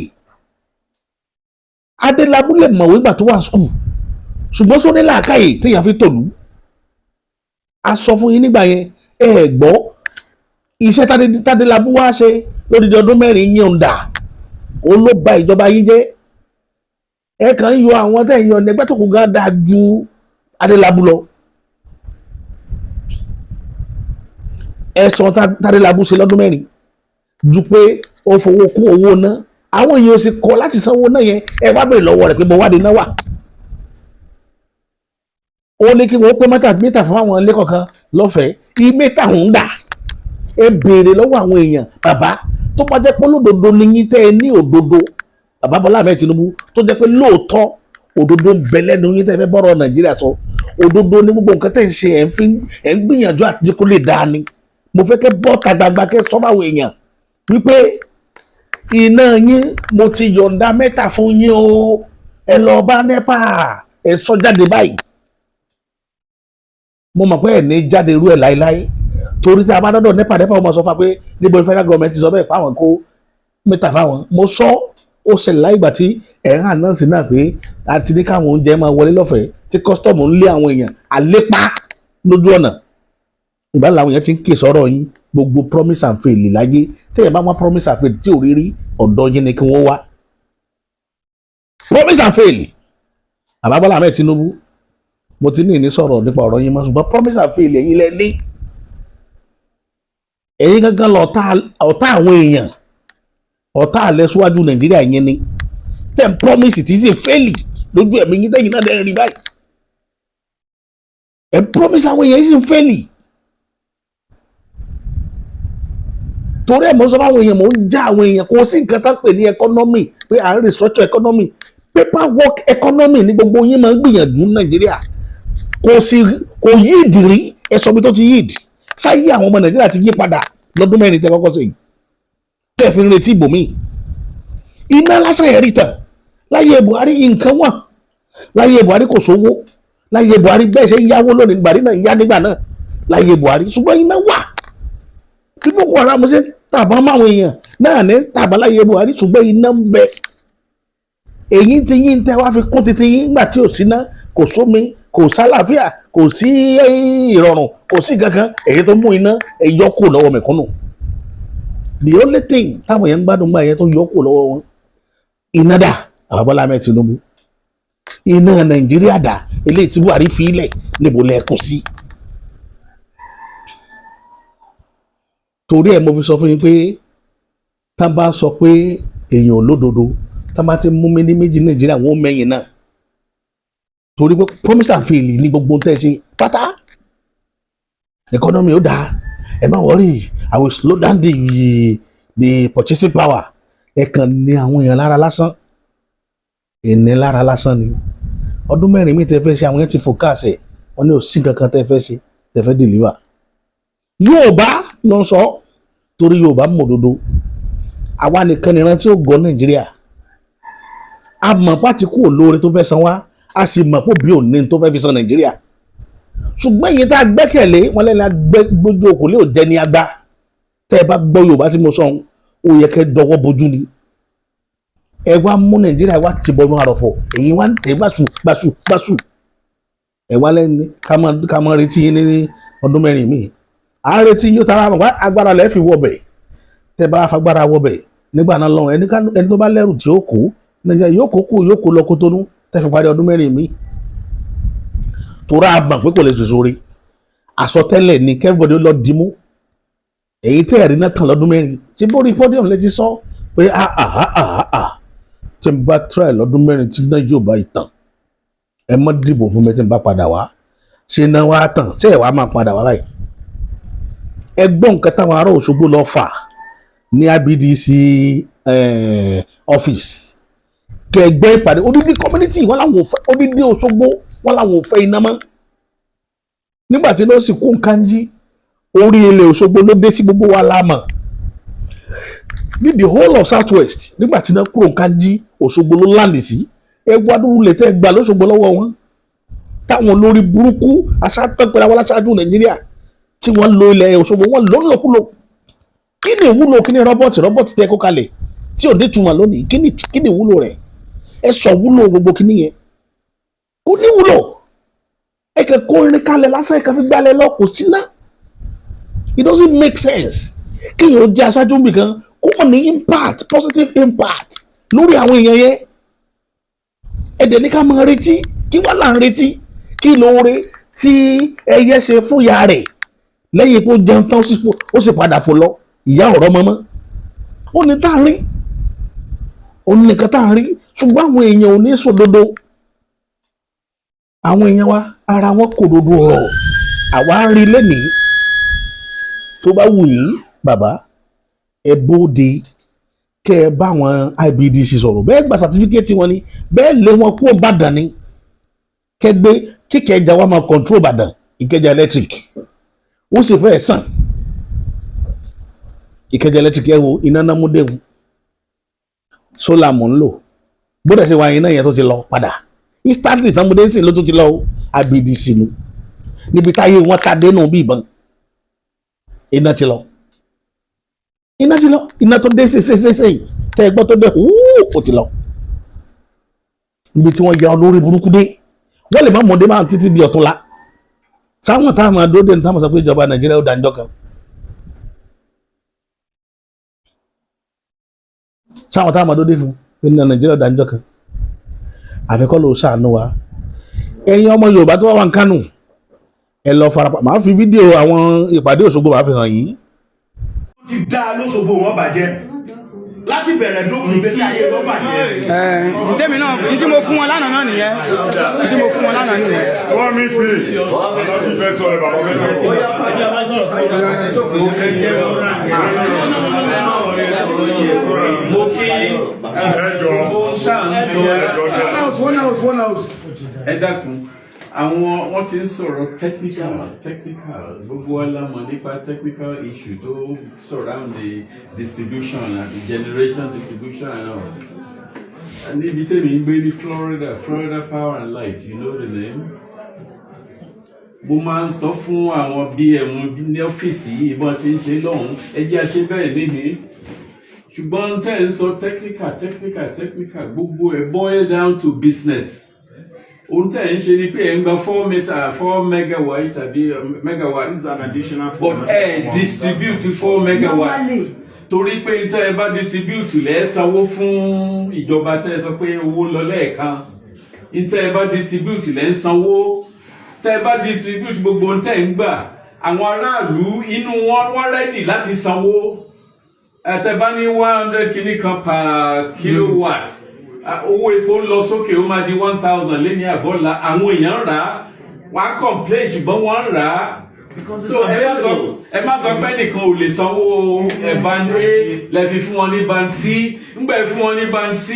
[SPEAKER 1] Adélábù lè mọ̀wé gbà tó wà ní skul, ṣùgbọ́n sọ ní làákàyè téèyàn fi tòlú. A sọ fún yín nígbà yẹn, ẹ ẹ gbọ́. Iṣẹ́ Tádélábù wá ṣe lódìdí ọdún 4 yín ń dà, òun ló ba ìjọba yín jẹ́. Ẹ kàn ń yọ àwọn tẹ́ ń yọ ní ẹgbẹ́ tó kù gan dáa ju Adélábù lọ. Ẹ sọ Tádélábù ṣe lọ́dún 4 ju pé ó fowó kún owó ná, àwọn èèyàn sì kọ̀ láti sanwó náà yẹn. Ẹ wá bèrè lọ́wọ́ rẹ̀ pé mo wádìí náà wà. Ó ní kí wọ́n pé mítà fún àwọn ilé kọ̀ọ̀kan lọ́fẹ̀ẹ́, ìmítà ń dà. Ẹ béèrè lọ́wọ́ àwọn èèyàn. Bàbá, tó bá jẹ́ pé olódodo ni yín, tẹ́ ẹ ní òdodo, Bàbá Bọ́lá Ahmed Tinubu, tó jẹ́ pé lóòótọ́ òdodo ń bẹ lẹ́nu yín tẹ́ fẹ́ bọ́rọ̀ Nàìjíríà sọ, òdodo ní gbogbo nǹkan tẹ́ ń ṣe, ẹ̀ ń fi ẹ̀ ń gbìyànjú àti kó lè dáa ni, mo fẹ́ kẹ́ bọ́ta gbangba, kẹ́ sọ fáwọn èèyàn wípé iná yín, mo ti yọ̀ǹda mẹ́ta fún yín o, ẹ lọ bá NEPA, ẹ sọ jáde báyìí. Mo mọ̀ pé ẹ̀ ní jáde irú ẹ̀ láéláé, torí tí a bá dọ́dọ̀ NEPA, NEPA ó máa sọ fún wa pé níbo ni federal government ti sọ bẹ́ẹ̀ fáwọn kó mẹ́ta fáwọn. Mo sọ, ó ṣẹlẹ̀ láì ìgbà tí ẹ̀ ń announce náà pé a ti ní káwọn oúnjẹ máa wọlé lọ́fẹ̀ẹ́, tí custom ń lé àwọn èèyàn àlépa lójú ọ̀nà. Ìgbà làwọn èèyàn ti ń kè sọ́rọ̀ yín. Gbogbo promise and fail láyé, téèyàn bá wá promise and fail tí ò rí rí, ọ̀dọ̀ yín ni kí wọ́n wá promise and fail. Bàbá Bọ́lá Ahmed Tinubu, mo ti ní ìní sọ̀rọ̀ nípa ọ̀rọ̀ yín mọ́, ṣùgbọ́n promise and fail ẹ̀yin lẹ ní, ẹ̀yin gangan lọ ọ̀tá àwọn èèyàn, ọ̀tá àlẹ́ síwájú Nàìjíríà yẹn ni tẹ̀ ń promise tí sì ń fail lójú ẹ̀mí yín, tẹ̀yìn náà dẹ̀ ń rí báyìí. Ẹ̀ ń promise àwọn èèyàn, yìí sì ń fail. Torí ẹ̀ mo sọ fáwọn èèyàn, mo ń já àwọn èèyàn, kò sí nǹkan tá ń pè ní economy pé à ń restructure economy. Paperwork economy ní gbogbo yín máa ń gbìyànjú ní Nàìjíríà. Kò sí, kò yí ìdìrí. Ẹ sọ bí tó ti yí ìdí sáyé àwọn ọmọ Nàìjíríà ti yí padà lọ́dún 4 tẹ́ kọ́kọ́ sí tẹ́ fi ń retí ibòmíì. Iná lásán ẹ̀rí tàn láyé Buhari, nǹkan wà láyé Buhari, kò sówó láyé Buhari. Bẹ́ẹ̀ ṣe ń yáwó lónìí, Buhari náà ń yá nígbà náà láyé Buhari, ṣùgbọ́n iná wà. Bí Boko Haram ṣe tàbá máwọn èèyàn náà ní tàbá láyé Buhari, ṣùgbọ́n iná ń bẹ. Èyí tí yín tẹ́ wá fi kún títí yín nígbà tí ò síná, kò sómi, kò sálàáfíà, kò sí ìrọ̀rùn, kò sí kankan. Èyí tó mú iná ẹ yọ kù lọ́wọ́ mẹ̀kúnnù, the only thing táwọn èèyàn ń gbádùn gbà yẹn tó yọ kù lọ́wọ́ wọn, iná dà? Bàbá Bọ́lá Ahmed Tinubu, iná Nàìjíríà dà? Eléyìí tí Buhari fi ilẹ̀, níbo lẹ́ẹ̀kún sí? Torí ẹ̀ mo fi sọ fún yín pé tá a bá sọ pé èèyàn olódodo, tá a bá ti mú mi ní méjì Nàìjíríà, wọn ó mẹ́yìn náà, torí pé promise and fail ní gbogbo tẹ́ ẹ ṣe pátá. Economy ó dáa, ẹ má worry, I will slow down the purchasing power. Ẹ kàn ní àwọn èèyàn lára lásán, ìní lára lásán ni. Ọdún 4 mi tẹ́ fẹ́ ṣe, àwọn yẹn ti focus ẹ̀, wọ́n ní ò sí nǹkan kan tẹ́ fẹ́ ṣe, tẹ́ fẹ́ deliver. Yorùbá ló ń sọ, torí Yorùbá mọ̀ òdodo. Àwa nìkan nìran tí ó gọ́ Nàìjíríà. A mọ̀ pàtí kú olóore tó fẹ́ san wá, a sì mọ̀ pé bí òní tó fẹ́ fi san Nàìjíríà. Ṣùgbọ́n èyí tá a gbẹ́kẹ̀lé wọn lẹ́nu agbójú okòólé ò jẹ́ ní agbá. Tẹ́ ẹ bá gbọ́ Yorùbá tí mo sọ, ó yẹ kẹ́ dọwọ́ bojú ni. Ẹ wá mú Nàìjíríà wá ti bọnú àròfọ̀, èyí wá ń tẹ̀ gbàsù gbàsù gbàsù. Ẹ wá lẹ́nu ká mọ retí yín ní ọdún 4 míì. À ń retí yín ó tara mọ̀ agbára lẹ́ẹ̀ fi wọbẹ̀. Tẹ́ bá fagbára wọbẹ̀ nígbà náà lọ́wọ́, ẹni tó bá lẹ́rù tí ó kó Nàìjíríà yóò kó kú, yóò kó lọ Kótónú tẹ́ fi parí ọdún 4 míì, torí a mọ̀ pé kò lè ṣoṣo rí. Àsọtẹ́lẹ̀ ni k'everybody lọ dìímú. Èyí tẹ́ ẹ̀rí náà tàn lọ́dún 4 tí bórí podium lè ti sọ pé ah ah ah ah, tí n bá try lọ́dún 4 tí náà yóò bá ìtàn, ẹ má dìbò fún mi tí n bá padà wá. Ṣé náà wá tàn? Ṣé ẹ wá máa padà wá báyìí? Ẹ gbọ́ nǹkan táwọn ará Òṣogbo lọ fà ní IBDC office kẹgbẹ́ ìpàdé. Odidi community wọn làwọn ò fẹ́, odidi Òṣogbo wọn làwọn ò fẹ́ iná mọ́. Nígbà tí ló sì kó nǹkan jí orí ilẹ̀ Òṣogbo ló dé sí, gbogbo wa la mọ̀ ní the whole of South West. Nígbà tí iná kúrò nǹkan jí, Òṣogbo ló land sí. Ẹ wá dúró lè tẹ́ gbà lóṣogbo lọ́wọ́ wọn, táwọn olórí burúkú aṣáájú àwọn aṣáájú Nàìjíríà tí wọ́n lo ilẹ̀ Òṣogbo wọn ló ń lòkulò. Kí ni ìwúlò? Kí ni robot tẹ́ kó kalẹ̀ tí ò ní túmọ̀ lónìí? Kí ni ìwúlò rẹ̀? Ẹ sọ wúlò gbogbo kí nìyẹn. Kò ní wúlò. Ẹ kẹ kó irin kalẹ̀ lásán, ẹ kẹ fi gbálẹ̀ lọ, kò sí ná. It doesn't make sense kéèyàn ó jẹ́ aṣáájú nìkan kó mọ̀ ní impact, positive impact lórí àwọn èèyàn yẹn. Ẹ dẹ̀ ní ká máa retí. Kí wọ́n là ń retí? Kí lóore tí ẹyẹ ṣe fún ìyá rẹ̀ lẹ́yìn pé ó jẹun tán, ó sì padà fò lọ, ìyá ọ̀rọ̀ mọ́mọ́? Ó ní tá à ń rí, ó ní nǹkan tá à ń rí. Ṣùgbọ́n àwọn èèyàn ò ní sòdodo. Àwọn èèyàn wa, ara wọn kò dodo ọ̀rọ̀. Àwa ń rí lẹ́nìí. Tó bá wù yín, bàbá, ẹ bóde. Kẹ́ ẹ bá àwọn IBEDC sọ̀rọ̀ bẹ́ẹ̀, gba certificate wọn ni bẹ́ẹ̀, lé wọn kúrò Ìbàdàn ni, kẹgbẹ́ kíkẹjà wa máa control Ìbàdàn. Ìkẹjà Electric, ó sì fẹ́ sàn. Ìkẹjà Electric, ẹ wo iná náà mú déhùn, solar mò ń lò. Bódà ṣe wá, iná yẹn tó ti lọ padà instantly tán, mo dé sí ló tó ti lọ o. IBEDC nu níbi táyé wọn ta dénú bí ìbọn. Iná ti lọ, iná ti lọ, iná tó dé ṣeṣeṣeṣe tẹ ẹ gbọ́ tó dé húù, ó ti lọ. Níbi tí wọ́n ya olórí burúkú dé, wọ́n lè má mọ̀dé máa títí di ọ̀túnla. Sáwọn táwọn máa dóde ní táwọn sọ pé ìjọba Nàìjíríà ó dáńjọ́ kan, sáwọn táwọn máa dóde fún pé ní Nàìjíríà ó dáńjọ́ kan. Àfikọ́ ló ṣàánú wa. Ẹ̀yin ọmọ Yorùbá tó wà wà ń Kánò, ẹ lọ farapa. Màá fi fídíò àwọn ìpàdé Òṣogbo, màá fi hàn yín.
[SPEAKER 8] Ti dá lóṣogbo, wọn bàjẹ́ láti bẹ̀rẹ̀ dókun, ìgbésí ayé wọn bàjẹ́.
[SPEAKER 9] Ẹ ntẹ́mi náà, ní tí mo fún wọn lánàá náà nìyẹn, ní tí mo fún wọn lánàá nìyẹn.
[SPEAKER 10] Wọ́n mi tì alájú fẹ́ sọ̀rọ̀, bàbá fẹ́ sọ̀rọ̀.
[SPEAKER 3] Mo kí
[SPEAKER 10] Ẹjọ́ ẹjọ́ dá.
[SPEAKER 8] One house, one house.
[SPEAKER 11] Ẹ dákun, àwọn wọn ti ń sọ̀rọ̀ technical, technical. Gbogbo wa la mọ̀ nípa technical issue tó surround the distribution and the generation, distribution and all. Níbi tèmi ń gbé ní Florida, Florida Power and Light, you know the name. Mo máa ń sọ fún àwọn BM ní ọ́fíìsì yìí, bọ́n ṣe ń ṣe lọ́hùn-ún, ẹ jẹ́ a ṣe bẹ́ẹ̀ níhìn. Ṣùgbọ́n tẹ́ ń sọ technical, technical, technical, gbogbo ẹ̀ boil down to business. Ohun tẹ́ ń ṣe ni pé ẹ̀ ń gba 4 meter, 4 megawatt tàbí megawatt.
[SPEAKER 8] This is an additional
[SPEAKER 11] But ẹ distribute 4 megawatt, torí pé tẹ́ ẹ bá distribute, lẹ́ sanwó fún ìjọba. Tẹ́ ẹ sọ pé owó lọ lẹ́ẹ̀kan, tẹ́ ẹ bá distribute, lẹ́ ń sanwó. Tẹ́ ẹ bá distribute gbogbo ohun tẹ́ ń gbà, àwọn aráàlú inú wọn, wọ́n ready láti sanwó. Ẹ tẹ́ bá ní 100 kìíní kan per kilowatt, owó epo ń lọ sókè, ó máa di 1,000 lé ní àbọ̀là. Àwọn èèyàn ń rà á, wọ́n á complain, ṣùgbọ́n wọ́n ń rà á.
[SPEAKER 8] Because it's
[SPEAKER 11] So ẹ má sọ
[SPEAKER 8] available.
[SPEAKER 11] ẹ má sọ pé nìkan ò lè sanwó. Ẹ band A lẹ fi fún wọn ní band C. Ńgbà ẹ fún wọn ní band C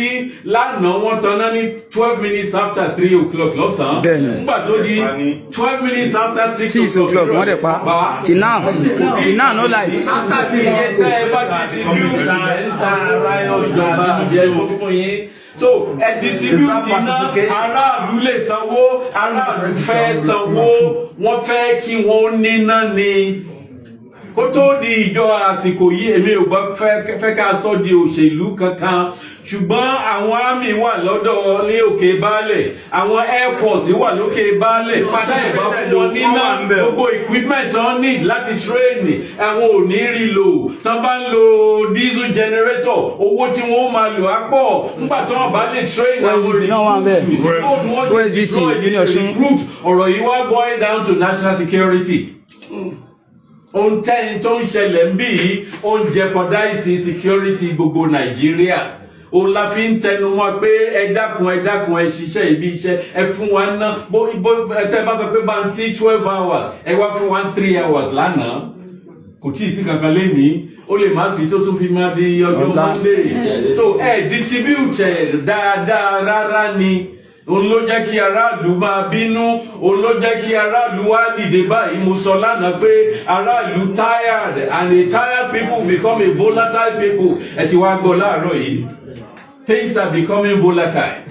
[SPEAKER 11] lánàá, wọ́n tanná ní 3:12 lọ́sàn-án.
[SPEAKER 9] Bẹ́ẹ̀ni.
[SPEAKER 11] Ńgbà tó di 6:12
[SPEAKER 9] 6 o'clock, wọ́n dẹ̀ pa. Till now, till now, no light.
[SPEAKER 11] Iye tẹ́ ẹ bá distribute ẹ̀ ń sanwó ìjọba àbí ẹ fún yín. So ẹ distribute iná, aráàlú lè sanwó, aráàlú fẹ́ sanwó, wọ́n fẹ́ kí wọ́n níná ni. Kó tó di ìjọ àsìkò yìí, èmi ò bá fẹ́ ká sọ di òṣèlú kankan, ṣùgbọ́n àwọn army wà lọ́dọ̀ ní Òkè Baálẹ̀, àwọn air force wà lókè Baálẹ̀. Táyì bá fún wọn níná, gbogbo equipment tán need láti train, àwọn ò ní rí lò. Tán bá ń lo diesel generator, owó tí wọ́n máa lò á pọ̀. Nígbà tí wọ́n bá lè train àwọn
[SPEAKER 9] OSBC náà wà ń bẹ̀.
[SPEAKER 11] recruit,
[SPEAKER 9] OSBC, Union Ọ̀ṣun.
[SPEAKER 11] recruit. Ọ̀rọ̀ yìí wá boil down to national security. Ohun tẹ́yìn tó ń ṣẹlẹ̀ ń bí yìí, ó ń jeopardize security gbogbo Nàìjíríà. Òun la fi ń tẹnu mọ́ pé ẹ dákun, ẹ dákun, ẹ ṣiṣẹ́ ibi iṣẹ́, ẹ fún wa ná. Bó ẹ tẹ́ bá sọ pé bá ń sí 12 hours, ẹ wá fún wa 3 hours lánàá, kò tí ì sí kankan lénìí, ó lè má sí tó tún fi máa di ọjọ́
[SPEAKER 9] Ọ̀la.
[SPEAKER 11] Monday. So ẹ distribute ẹ dáadáa rárá ni. Òun ló jẹ́ kí aráàlú máa bínú, òun ló jẹ́ kí aráàlú wá dìde báyìí. Mo sọ lánàá pé aráàlú tired, and a tired people become a volatile people. Ẹ ti wá gbọ́ láàárọ̀ yìí, things are becoming volatile.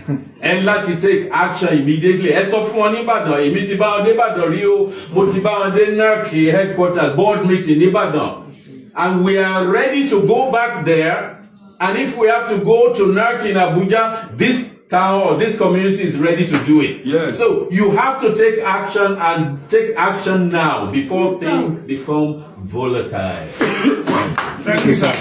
[SPEAKER 11] Ẹ ń láti take action immediately. Ẹ sọ fún wọn nìbàdàn. Èmi ti bá wọn dé Ìbàdàn rí o. Mo ti bá wọn dé NERC headquarters board meeting nìbàdàn, and we are ready to go back there, and if we have to go to NERC in Abuja, this town or this community is ready to do it.
[SPEAKER 3] Yes.
[SPEAKER 11] So you have to take action, and take action now before things become volatile.
[SPEAKER 10] Thank you, sir.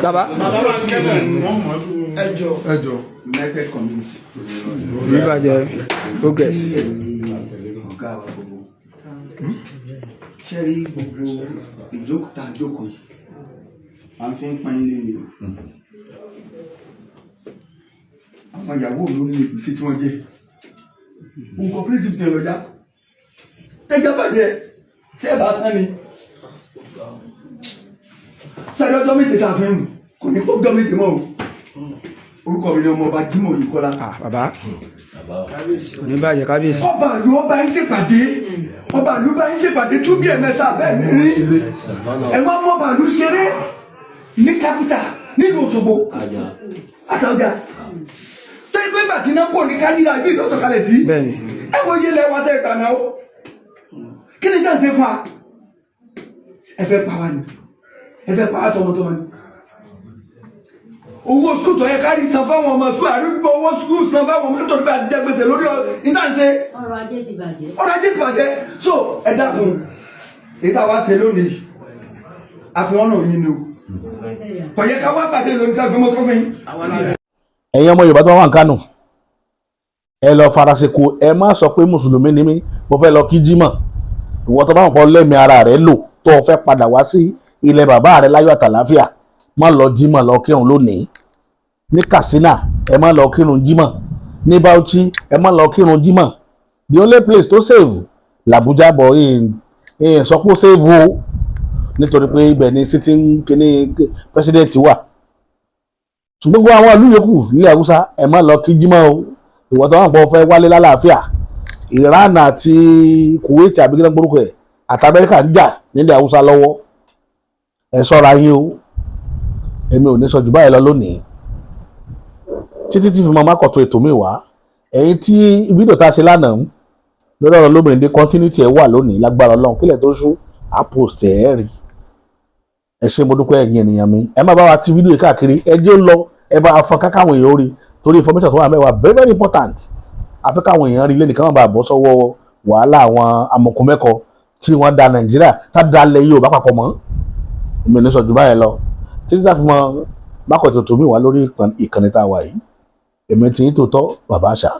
[SPEAKER 9] Baba.
[SPEAKER 8] Ẹjọ United Community.
[SPEAKER 9] Níbàjẹ́ progress.
[SPEAKER 12] Ọ̀gá wa gbogbo ṣe rí, gbogbo ìjókòó tá a jókòó yìí, à ń fi ń pọn ilé ni o. Àwọn ìyàwó mi ò ní ìgbésí tí wọ́n jẹ́. Òun cooperative tẹ̀ lọ́jà tẹ́jà bàjẹ́ sẹ́ẹ̀bà sán ni sáré ọjọ́ 7 tá a fi ń rìn kò ní kó ọjọ́ 7 mọ́ o. Orúkọ mi ni ọmọọba Jimoh Oyèkọ́lá.
[SPEAKER 9] Bàbá, kò ní bàjẹ́, kábíyèsí.
[SPEAKER 12] Ọba ìlú, ọba yín ṣèpàdé, ọba ìlú bá yín ṣèpàdé tún bí ẹ̀mẹ́ta bẹ́ẹ̀ mi rí. Ẹ wá mọ́ ọba ìlú ṣeré ní kápítà nílùú Òṣogbo àtàwọn tó yẹ pé bàtí náà kò ní kájíra ibi ìlọsọ̀kalẹ̀ sí. Ẹ wo iye lẹ́wà tẹ́ ìgbà náà ó kí ni jáde fún wa? Ẹ fẹ́ pa wá ni, ẹ fẹ́ pa wá tọmọtọmọ ni. Owó sukùl tó yẹ ká rí san fáwọn ọmọ sukùl, àdúgbò, owó sukùl san fáwọn ọmọ nítorí pé àti jẹ gbèsè lórí ọ níta ń ṣe.
[SPEAKER 13] Ọrọ̀ ajé ti bàjẹ́.
[SPEAKER 12] Ọrọ̀ ajé ti bàjẹ́. So ẹ dákun, èyí tá a wá ṣe lónìí, àfihàn náà yín ni o. Kò yẹ ká wá pàdé lónìí sáfẹ́ mọ́sọ́ fún yín.
[SPEAKER 1] Ẹ̀yin ọmọ Yorùbá tó wà ní Kánò, ẹ lọ faraseko. Ẹ má sọ pé mùsùlùmí ni mí, mo fẹ́ lọ kí jímọ̀. Ìwọ tó bá wọn kọ lẹ́mìí ara rẹ lò, tó o fẹ́ padà wá sí ilẹ̀ bàbá rẹ láyọ̀ àtàláfíà, má lọ jímọ̀ lọ kírun lónìí. Ní Katsina, ẹ má lọ kírun jímọ̀. Ní Bauchi, ẹ má lọ kírun jímọ̀. The only place tó save làbújá bọ̀ ẹ̀ sọ pé ó save o, nítorí pé ibẹ̀ ni sitting kíní president wà. Ṣùgbọ́n gbogbo àwọn ìlú yòókù nílẹ̀ Haúsá, ẹ má lọ kí jímọ̀ o. Ìwọ tó wà pọ̀ fẹ́ wálé lálàáfíà, Iran àti Kuwait àbí kí ló ń gbórúkọ ẹ̀ àti Amẹ́ríkà ń jà nílẹ̀ Haúsá lọ́wọ́. Ẹ ṣọ́ra yín o. Èmi ò ní sọ jù báyìí lọ lónìí títí tí fi máa má kọ̀tún ètò mi wá. Ẹ̀yin tí fídíò tá a ṣe lánàá lórí ọ̀rọ̀ lómìnira, continuity ẹ̀ wà lónìí lágbára Ọlọ́run. Kílẹ̀ tó ṣú, á post ẹ̀ rí. Ẹ ṣé, mo dúpẹ́. Ẹ̀yin ènìyàn mi, ẹ má bá wa ti fídíò yìí káàkiri. Ẹ jẹ́ ó lọ, ẹ bá fọn kákáwọn èèyàn rí, torí information tó wà mẹ́wàá very very important. Àfi káwọn èèyàn rí lẹ́nìkan má bàa bọ́ sọ́wọ́ wàhálà àwọn amọ̀kùnmẹ́kọ tí wọ́n da Nàìjíríà tá da ilẹ̀ Yorùbá papọ̀ mọ́. Èmi ò ní sọ jù báyìí lọ títí tá fi mọ mákòtò tó mi wá lórí ìkànnì tá a wà yìí. Èmi tí ń tòótọ́, bàbá àṣà.